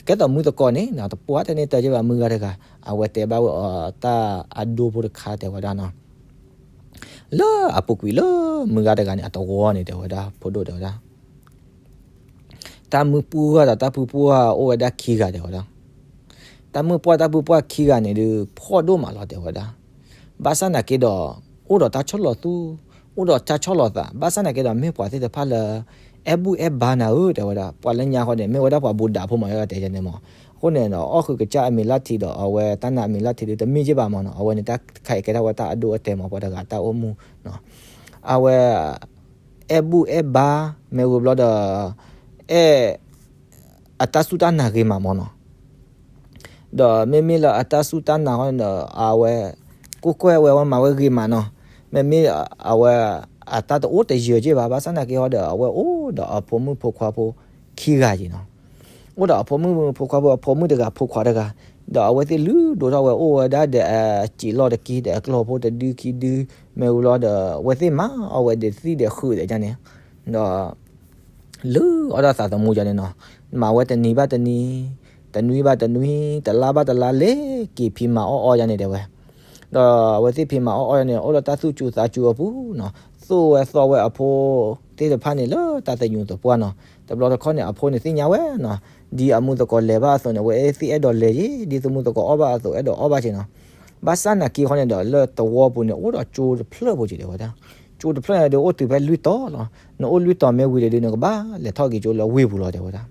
ကဲသိးမုၢ်သကိးန့ၣ် တပှၢ်တန့ၢ်တၢ်က့ဘၣ် မုၢ်ဂၤတဂၤ အဝဲတဲဘၣ်ဝဲအီၤတၢ်အဒိဖိတခါ တဲဝဲဒၣ်နီၤ. လၢအပူၤကွံာ်လၢမုၢ်ဂၤတဂၤန့ၣ် အတဝီန့ၣ် တဲဝဲဒၣ် ဖိဒိၣ်တဲဝဲဒၣ် တၢ်မုၢ်ပှၢ်ဒီးတၢ်ဖုပှၢ်အိၣ်ဝဲဒၣ်ခံဂၤ တဲဝဲဒၣ်. တၢ်မုၢ်ပှၢ်တၢ်ဖုပှၢ်ခံဂၤန့ၣ်ဒုး ဖှီၣ်ဒိၣ်မးလီၤ တဲဝဲဒၣ်. ဘၣ်ဆၣ်နာ်က့ဒီး အိၣ်ဒီးတၢ်ဆီၣ်လီၤသူၣ်, အိၣ်ဒီးတၢ်ဆီၣ်လီၤသး, ဘၣ်ဆၣ်နာ်က့ဒီး မ့ၢ်ပှၤသ့ၣ်တဖၣ်လၢ အဲၣ်ဘူၣ်အဲၣ်ဘါနၤဧၢ တဲဝဲဒၣ်. ပှၤလၢညါဃီန့ၣ် မ့ၢ်ဝဲဒၣ်ပှၤဘူဒးဖိမး ယတဲန့ၣ်မး. အဃိန့ၣ်ဒီး အီၣ်ဃုာ်ကစၢ်အမံၤလၢ်ထံးဒီး အဝဲတၢ်နာ်အမံၤလၢ်ထံးဒုး တမ့ၢ်က့ဘၣ်မးနီၤ. အဝဲန့ၣ်တၢ်တခါအံၤကဲထီၣ်ဝဲတၢ်အဒိအတဲာ်မး ပှၤတဂၤတၢ်အိၣ်မူနီၤ. အဝဲ အဲၣ်ဘူၣ်အဲၣ်ဘါ မ့ၢ်ဝံၤဘျီဒီး အဲၣ် အတၢ်စူၢ်တၢ်နာ်ဂ့ၤမးမးနီၤ. ဒီးမ့မ့ၢ်လၢအတၢ်စူၢ်တၢ်နာ်ဃီန့ၣ်ဒီး အဝဲ ကိးကွဲၢ်ဝဲ ဝဲမၤဝဲဂ့ၤမးနီၤ. မ့မ့ၢ်အဝဲ အတၢ်တအိၣ်တယၢၤက့ဘၣ်, ဘၣ်ဆၣ်နာ်က့ဃီဒီး အဝဲအိၣ်ဒီးအဖိမုၣ်ဖိခွါဖိခံဂၤက့နီၤ. အိၣ်ဒီးအဖိမုၣ်ဖိခွါဖိ အဖိမုၣ်တဂၤဖိခွါတဂၤ, ဒီးအဝဲသ့ၣ်လုၢ်ဒိၣ်ထီၣ်ဝဲအိၣ်ဝဲဒၣ်ဒီးအစံာ်လီၢ်တက့ၢ်ဒီးအကျီၢ်ဖိတဒုခံဒု, မ့ၢ်ဝံၤလီၤဒီး အဝဲသ့ၣ်မၤအီၣ်ဝဲဒီးသံၣ်ဒီးဃုာ်ဒီးန့ၣ်, ဒီး လုၢ်အီၣ်ဒၣ်သးသမူယါန့ၣ်နီၤ, မၤဝဲတနံၤဘၣ်တနံၤ, တနွံဘၣ်တနွံ, တလါဘၣ်တလါ လဲၤက့ၤဖံးမၤအီၣ်အီယါန့ၣ်တဲဝဲ. ဒီးအဝဲသ့ၣ်ဖံးမၤအီၣ်အီယါန့ၣ် အိၣ်လၢတၢ်သူၣ်စူၤသးစူၤအပူၤနီၤ, သိၣ်ဝဲသီဝဲအဖိသ့ၣ်တဖၣ်န့ၣ်လၢတၢ်သညူးသပှၢ်နီၤ. တဘျီတခီန့ၣ် အဖိန့ၣ်သ့ၣ်ညါဝဲနီၤ, ဒ်အမူသကိးလဲၤဘၣ်အသိးန့ၣ် အဝဲသ့ၣ်အဲၣ်ဒိးလဲၤက့, ဒ်သမူသကိးအီၣ်ဘၣ်အသိးအဲၣ်ဒိးအီၣ်ဘၣ်က့နီၤ. ဘၣ်ဆၣ်နာ်က့ဃီန့ၣ်ဒီး လၢသဝီပူၤန့ၣ် အိၣ်ဒီးကၠိတဖျၢၣ်ဖိက့ၤတဲဝဲဒၣ်. ကၠိတဖျၢၣ်န့ၣ်ဒီးအိၣ်တုၤဖဲလွံၢ်တီၤလီၤ. နအိၣ်လွံၢ်တီၤမ့ၢ်ဝံၤဒီး နကဘၣ်လဲၤထီၣ်က့ၤကၠိလၢဝ့ၢ်ပူၤလီၤတဲဝဲဒၣ်.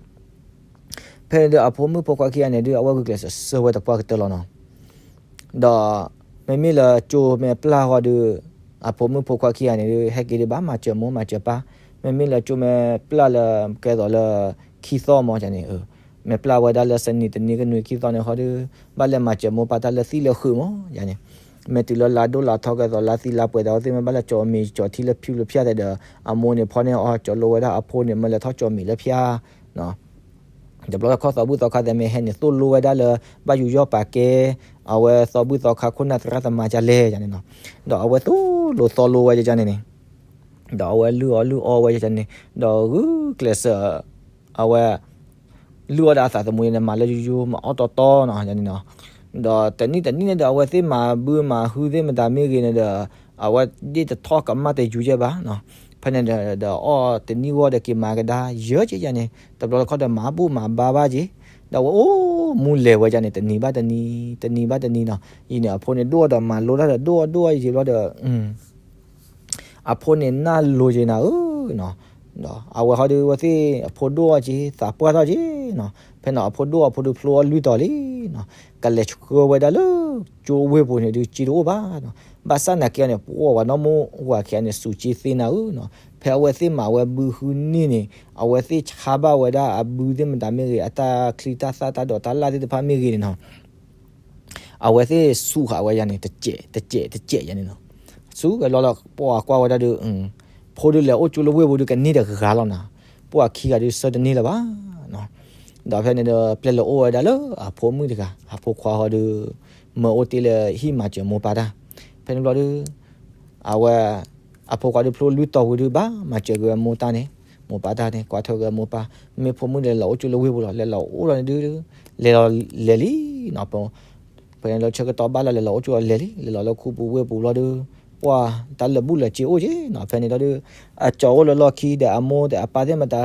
ဖဲန့ၣ်ဒီးအဖိမုၣ်ဖိခွါခံဂၤန့ၣ်ဒုး အဝဲဂုာ်ကျဲးစၢးဆှၢဝဲသပှၢ်ကတၢၢ်လီၤနီၤ. ဒီး မ့မ့ၢ်လၢကၠိမ့ၢ်ပျၢ်ဃီဒီး အဖိမုၣ်ဖိခွါခံဂၤန့ၣ်ဒုး ဟဲက့ၤဒီး ဘၣ်မၤစၢၤမိၢ်မၤစၢၤပၢ်. မ့မ့ၢ်လၢကၠိမ့ၢ်ပျၢ်လၢ ကဲသိးလၢ ခံသီမးန့ၣ်, မ့ၢ်ပျၢ်ဝဲဒၣ်လၢစနံၤတနံၤကနွံခံသီန့ၣ်ဃီဒီး ဘၣ်လဲၤမၤစၢၤမိၢ်ပၢ်တၢ်လၢသံၣ်လၢဃုာ်မးန့ၣ်. မ့ၢ်တုၤလၢလါဒိၣ်လါထီကဲသိးလါသံလါပှဲၤဒီး အဝဲသ့ၣ်မ့ၢ်ဘၣ်လဲၤကၠီမ့ၤကၠီထံလၢဖၠူလၢဖၠါသဲးဒီး အမိၢ်န့ၣ်ဖီန့ၢ်အီၤ ကၠီလိဝဲဒၣ်အဖိန့ၣ် မ့ၢ်လဲၤထီၣ်ကၠီမ့ၤလၢဖၠါ တဘျီတခီၣ်သီဘူၣ်သီခါသဲးမ့ၢ်ဟဲန့ၣ် သိၣ်လိဝဲဒၣ်လၢ ဘၣ်ယူးယီၣ်ပာ်ကဲ အဝဲသီဘူၣ်သီခါခိၣ်နၢ်သရၣ်သမါဒ်လဲၣ်န့ၣ်နီၤ. ဒီးအဝဲသိၣ်လိသီလိဝဲဒ်န့ၣ်န့ၣ်, ဒီးအဝဲလုၢ်အီၣ်လုၢ်အီဝဲဒ်န့ၣ်, ဒီးဂုာ်ကျဲးစၢး အဝဲ လုၢ်အီၣ်ဒီးအသးသမူန့ၣ် မၤလၢယိယိ မၤအီၣ်တီတီနီၤန့ၣ်နီၤ. ဒီးတနံၣ်တနံၣ်န့ၣ်ဒီး အဝဲသ့ၣ်မၤဘုမၤဟုသ့ၣ်မတၤမ့ၢ်ဂ့ၤန့ၣ်ဒီး အဝဲဒၣ်တထီၣ်ကမၣ်တယူၤယဲၢ်ဘၣ်နီၤ. ဖဲန့ၣ်ဒီး ဒီးအီၣ်တနံၣ်ဂီၢ်ဒီးက့ၤမၤကဒါယဲၢ်က့ယါန့ၣ်, တဘျီတခီၣ်ဒီးမၤဘူၣ်မၤဘါဘၣ်က့ၤ, ဒီးအဝဲအိၣ်မူလဲၤဝဲယါန့ၣ် တနံၤဘၣ်တနံၤ တနံၤဘၣ်တနံၤနီၤ. အံၤန့ၣ် အဖိန့ၣ်ဒိၣ်ဒီးမၤလိတၢ်ဒီးဒိၣ်ဒိၣ်ယံာ်ဘျီဒီး အဖိန့ၣ်နၢ်လိၤက့ၤနၤဧၢနီၤ, ဒီးအဝဲဟီဒုး အဝဲသ့ၣ်အဖိဒိၣ်အီၤက့ၤ သးပှၢ်ထီၣ်က့ၤနီၤ, ဖဲန့ၣ်အဖိဒိၣ်အဖိဒုးဖျိအီၤလွံၢ်တီၤလံနီၤ, ကလဲၤဆှၢဝဲဒၣ်လၢ ကၠိဝ့ၢ်ပူၤန့ၣ်ဒုး စ့တအိၣ်ဘၣ်နီၤ, ဘၣ်ဆၣ်နာ်က့န့ၣ် ပှၤနီၢ်မိၢ်ဝၤခံဂၤန့ၣ် စူးစ့သ့နၤဧၢနီၤ, ဖဲအဝဲသ့ၣ်မၤဝဲဘုဟုန့ၢ်န့ၣ် အဝဲသ့ၣ်ဆါဘၣ်ဝဲဒၣ်အဘုသ့ၣ်မတၤမ့ၢ်ဂ့ၤ အတၢ်ချံတၢ်သၣ်တၢ်ဒိးတၢ်လၣ်သ့ၣ်တဖၣ်မ့ၢ်ဂ့ၤန့ၣ်နီၤ အဝဲသ့ၣ်စူးဃာ်ဝဲယၤန့ၣ် တစဲးတစဲးတစဲးယၤန့ၣ်နီၤ, စူးဝဲလီၤလီၤ ပှၤကွၢ်ဝဲဒၣ်ဒီး ဖိဒုးလဲၤအိၣ်ကၠိလၢဝ့ၢ်ပူၤဒုးကန့ၢ်တဂၤလီၤနီၤ, ပှၤခံဂၤဒုးဆၢတန့ၢ်လၢၤဘၣ်နီၤ, ဒီးဖဲန့ၣ်ဒီး ပျဲလၢအိၣ်ဝဲဒၣ်လၢအဖိမုၣ်တဂၤ အဖိခွါဟီဒုး မၢအိၣ်တ့ၢ်လၢဟံၣ်မၤစၢၤမိၢ်ပၢ်တၢ်, ဖဲန့ၣ်ဘျီဒုး အဝဲ အဖိခွါဒုးဖျိလွံၢ်တီၤဝံၤဒုး ဘၣ်မၤစၢၤက့ၤဝဲမိၢ်တၢ်န့ၣ်, မိၢ်ပၢ်တၢ်န့ၣ် ကွၢ်ထွဲက့ၤဝဲမိၢ်ပၢ်, မ့ၢ်ဖိမုၣ်ဒီးလဲၤလီၤအိၣ်ကၠိလၢဝ့ၢ်ပူၤလီၤ, လဲၤလီၤအိၣ်လီၤန့ၣ်ဒုး လဲၤလီၤလဲၤလံနီၤ, ဖဲန့ၣ်လၢဆၢကတီၢ်ဘၣ်လီၤ လဲၤလီၤအိၣ်ကၠိလီၤလဲၤလံ, လဲၤလီၤလၢခူပူၤဝ့ၢ်ပူၤဘျီဒုး ပှၤတၢ်လၢာ်ဘူၣ်လၢာ်စ့အိၣ်က့နီၤ, ဖဲန့ၣ်ဒီး အကၠီအိၣ်လၢလီၢ်ခံဒီးအမိၢ်ဒီးအပၢ်သ့ၣ်မတၤ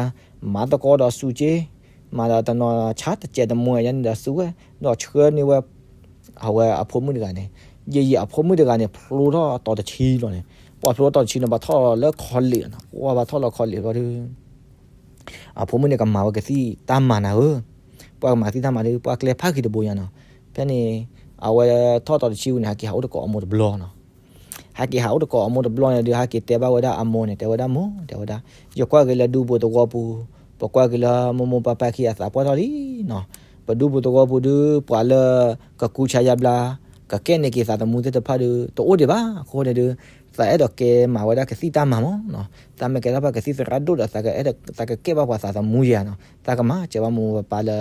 မၤသကိးဒီးစူးက့ မၤဒီးတနီၤဆါတစဲးတမှဲယါန့ၣ်ဒီးစူးဝဲ, ဒီးဆှၢန့ၢ်ဝဲအဝဲအဖိမုၣ်တဂၤန့ၣ်, ယံာ်ယံာ်အဖိမုၣ်တဂၤန့ၣ် ဖျိထီၣ်တီၤတဆံလီၤန့ၣ်, ပှၤဖျိထီၣ်တီၤတဆံန့ၣ် ဘၣ်ထီၣ်လီၤလၢခီလ့ၣ်နီၤ, ပှၤဘၣ်ထီၣ်လီၤခီလ့ၣ်ဘျီဒုး အဖိမုၣ်န့ၣ်ကမၤဝဲကသံၣ်တၢ်မၤနၤဧၢ, ပှၤကမၤကသံၣ်တၢ်မၤဒုး ပှၤကျဲဖးဂ့ၤတဘိညါနီၤ, ဖဲန့ၣ် အဝဲထီၣ်တီၤတဆံဝံၤန့ၣ် ဟဲက့ၤဟးအိၣ်တကိးအမိၢ်တဘျီနီၤ ဟဲက့ၤဟးအိၣ်တကိးအမိၢ်တဘျီန့ၣ်ဒုး ဟဲက့ၤတဲဘၣ်ဝဲဒၣ်အမိၢ်န့ၣ် တဲဝဲဒၣ်မိၢ် တဲဝဲဒၣ်, ယကွၢ်က့ၤလၢဒူပူၤသဝီပူၤ, ပကွၢ်က့ၤလၢမိၢ်မိၢ်ပၢ်ပၢ်ခံဂၤသးပှၢ်ထီၣ်လံနီၤ, ပဒူပူၤသဝီပူၤဒုး ပှၤလၢကကူဆါယါဘျါ ကကဲန့ၢ်က့ၤသးသမူသ့ၣ်တဖၣ်ဒုး တအိၣ်ဒံးဘၣ်အဃိန့ၣ်ဒုး သးအဲၣ်ဒိးကဲမၤဝဲဒၣ်ကသံၣ်တၢ်မၤမၢ်နီၤ, သးမ့ၢ်ကဲထီၣ်ပှၤကသံၣ်သရၣ်ဒိၣ်ဒီး သးကအဲၣ်ဒိးသးကကဲဘၣ်ပှၤသးသမူယါနီၤ, သးကမၤစၢၤဘၣ်မိၢ်မိၢ်ပၢ်ပၢ်လၢ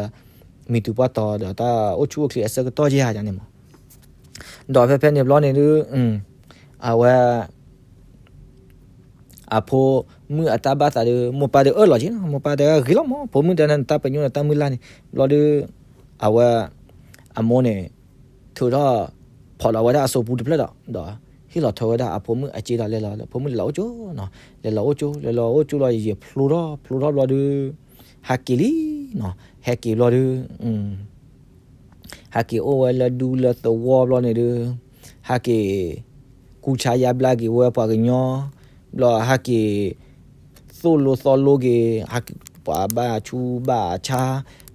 မံၤတူၤပှၢ်တီၤဒီးတၢ်အိၣ်ဆူၣ်အိၣ်ချ့အဆၢကတီၢ်ယါန့ၣ်မၢ် ဒီးဖဲဖဲန့ၣ်ဘျီန့ၣ်ဒုး အဝဲ အဖိမုၣ်အတၢ်ဘၣ်သးဒီး မိၢ်ပၢ်ဒီးအၢၣ်လီၤက့ၤနီၤ, မိၢ်ပၢ်တဲဂ့ၤလီၤမၢ်, ဖိမုၣ်တဲနတၢ်ပညိၣ်နတၢ်မုၢ်လၢ်န့ၣ်, ဘျီဒုး အဝဲ အမိၢ်န့ၣ် ထုးထီၣ် ဖီၣ်လီၤဝဲဒၣ်အစိာ်ပူၤတဖျၢၣ်ဒီး ဒီးဟ့ၣ်လီၤထီၣ်ဝဲဒၣ်အဖိမုၣ်အစ့ဒီး လဲၤလီၤ ဖိမုၣ်လဲၤလီၤအိၣ်ကၠိနီၤ, လဲၤလီၤအိၣ်ကၠိ လဲၤလီၤအိၣ်ကၠိလီၤ ယံာ်ယံာ်ဖျိထီၣ် ဖျိထီၣ်ဘျီဒုး ဟဲက့ၤလံနီၤ, ဟဲက့ၤဘျီဒုး ဟဲက့ၤအိၣ်ဝဲလၢဒူလၢသဝီဘျီန့ၣ်ဒုး ဟဲက့ၤ ကူဆါယါဘျါက့ၤဝဲပှၤကညီ ဘျီဟဲက့ၤ သိၣ်လိသီလိက့ၤ ဟဲက့ၤ ပှၤဘၣ်ဆူးဘၣ်ဆါ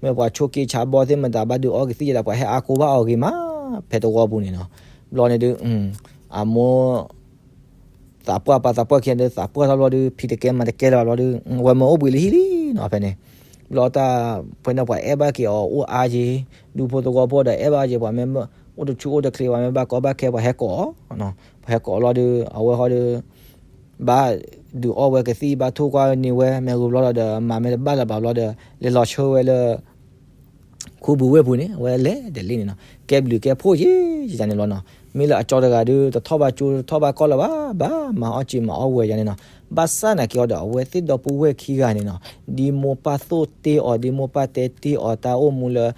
မ့ၢ်ပှၤဆိးက့ဆါဘီသ့ၣ်မတၤဘၣ်ဒုးအီကသံၣ်ယဲဒၣ် ပှၤဟဲအါကိဘၣ်အီၤဂ့ၤမး ဖဲသဝီပူၤန့ၣ်နီၤ, ဘျီန့ၣ်ဒုး အမိၢ် သးပှၢ်ပၢ်သးပှၢ်ခံဂၤဒီး သးပှၢ်ထီၣ်ဘျီဒုး ဖံးတကဲမၤတကဲလၢၤဘၣ်ဘျီဒုး ဝဲမၢအိၣ်ဘှံးလၢဟံၣ်လံနီၤ ဖဲန့ၣ်, ဘျီတၢ် ဖဲန့ၣ်ပှၤအဲၣ်ဘၣ်က့ၤအီၤအိၣ်အါက့ၤ, ဒူဖိသဝီဖိဒီးအဲၣ်ဘၣ်က့ၤ ပှၤမ့ၢ်အိၣ်တဆူၣ်အိၣ်တချ့ ပှၤမ့ၢ်ဘၣ်ကီဘၣ်ခဲ ပှၤဟဲကိးအီၤ, ပှၤဟဲကိးအီၤလီၤဒုး အဝဲဃီဒီး ဘၣ်ဒုးအီဝဲကသံၣ် ဘၣ်ထိၣ်ကွၢ်န့ၢ်ဝဲ မ့ၢ်ဂ့ၤဘျီလီၤဒီး မၤမ့ၢ်တဘၣ်လၢၤဘၣ်ဘျီဒီး လဲၤလီၤဆှၢဝဲလၢ ခူပူၤဝ့ၢ်ပူၤန့ၣ် အဝဲလဲၤတလ့န့ၣ်နီၤ, ကဲဘျုးကဲဖှိၣ်က့ၤ ယန့ၣ်လီၤနီၤ, မ့ၢ်လၢအကၠီတဂၤဒီး တထီၣ်ဘၣ်ကၠိ တထီၣ်ဘၣ်ကီၢ်လၢၤဘၣ် ဘၣ်မၤအီၣ်စံာ်မၤအီၣ်ဝဲယန့ၣ်နီၤ, ဘၣ်ဆၣ်နာ်က့အီၤဒီး အဝဲသ့ၣ်ဒီပုၢ်ဝဲၢ်ခံဂၤန့ၣ်နီၤ, ဒ်မိၢ်ပၢ်သိၣ်တ့ၢ်အီၤ ဒ်မိၢ်ပၢ်တဲတ့ၢ်အီၤတၢ်အိၣ်မူလၢ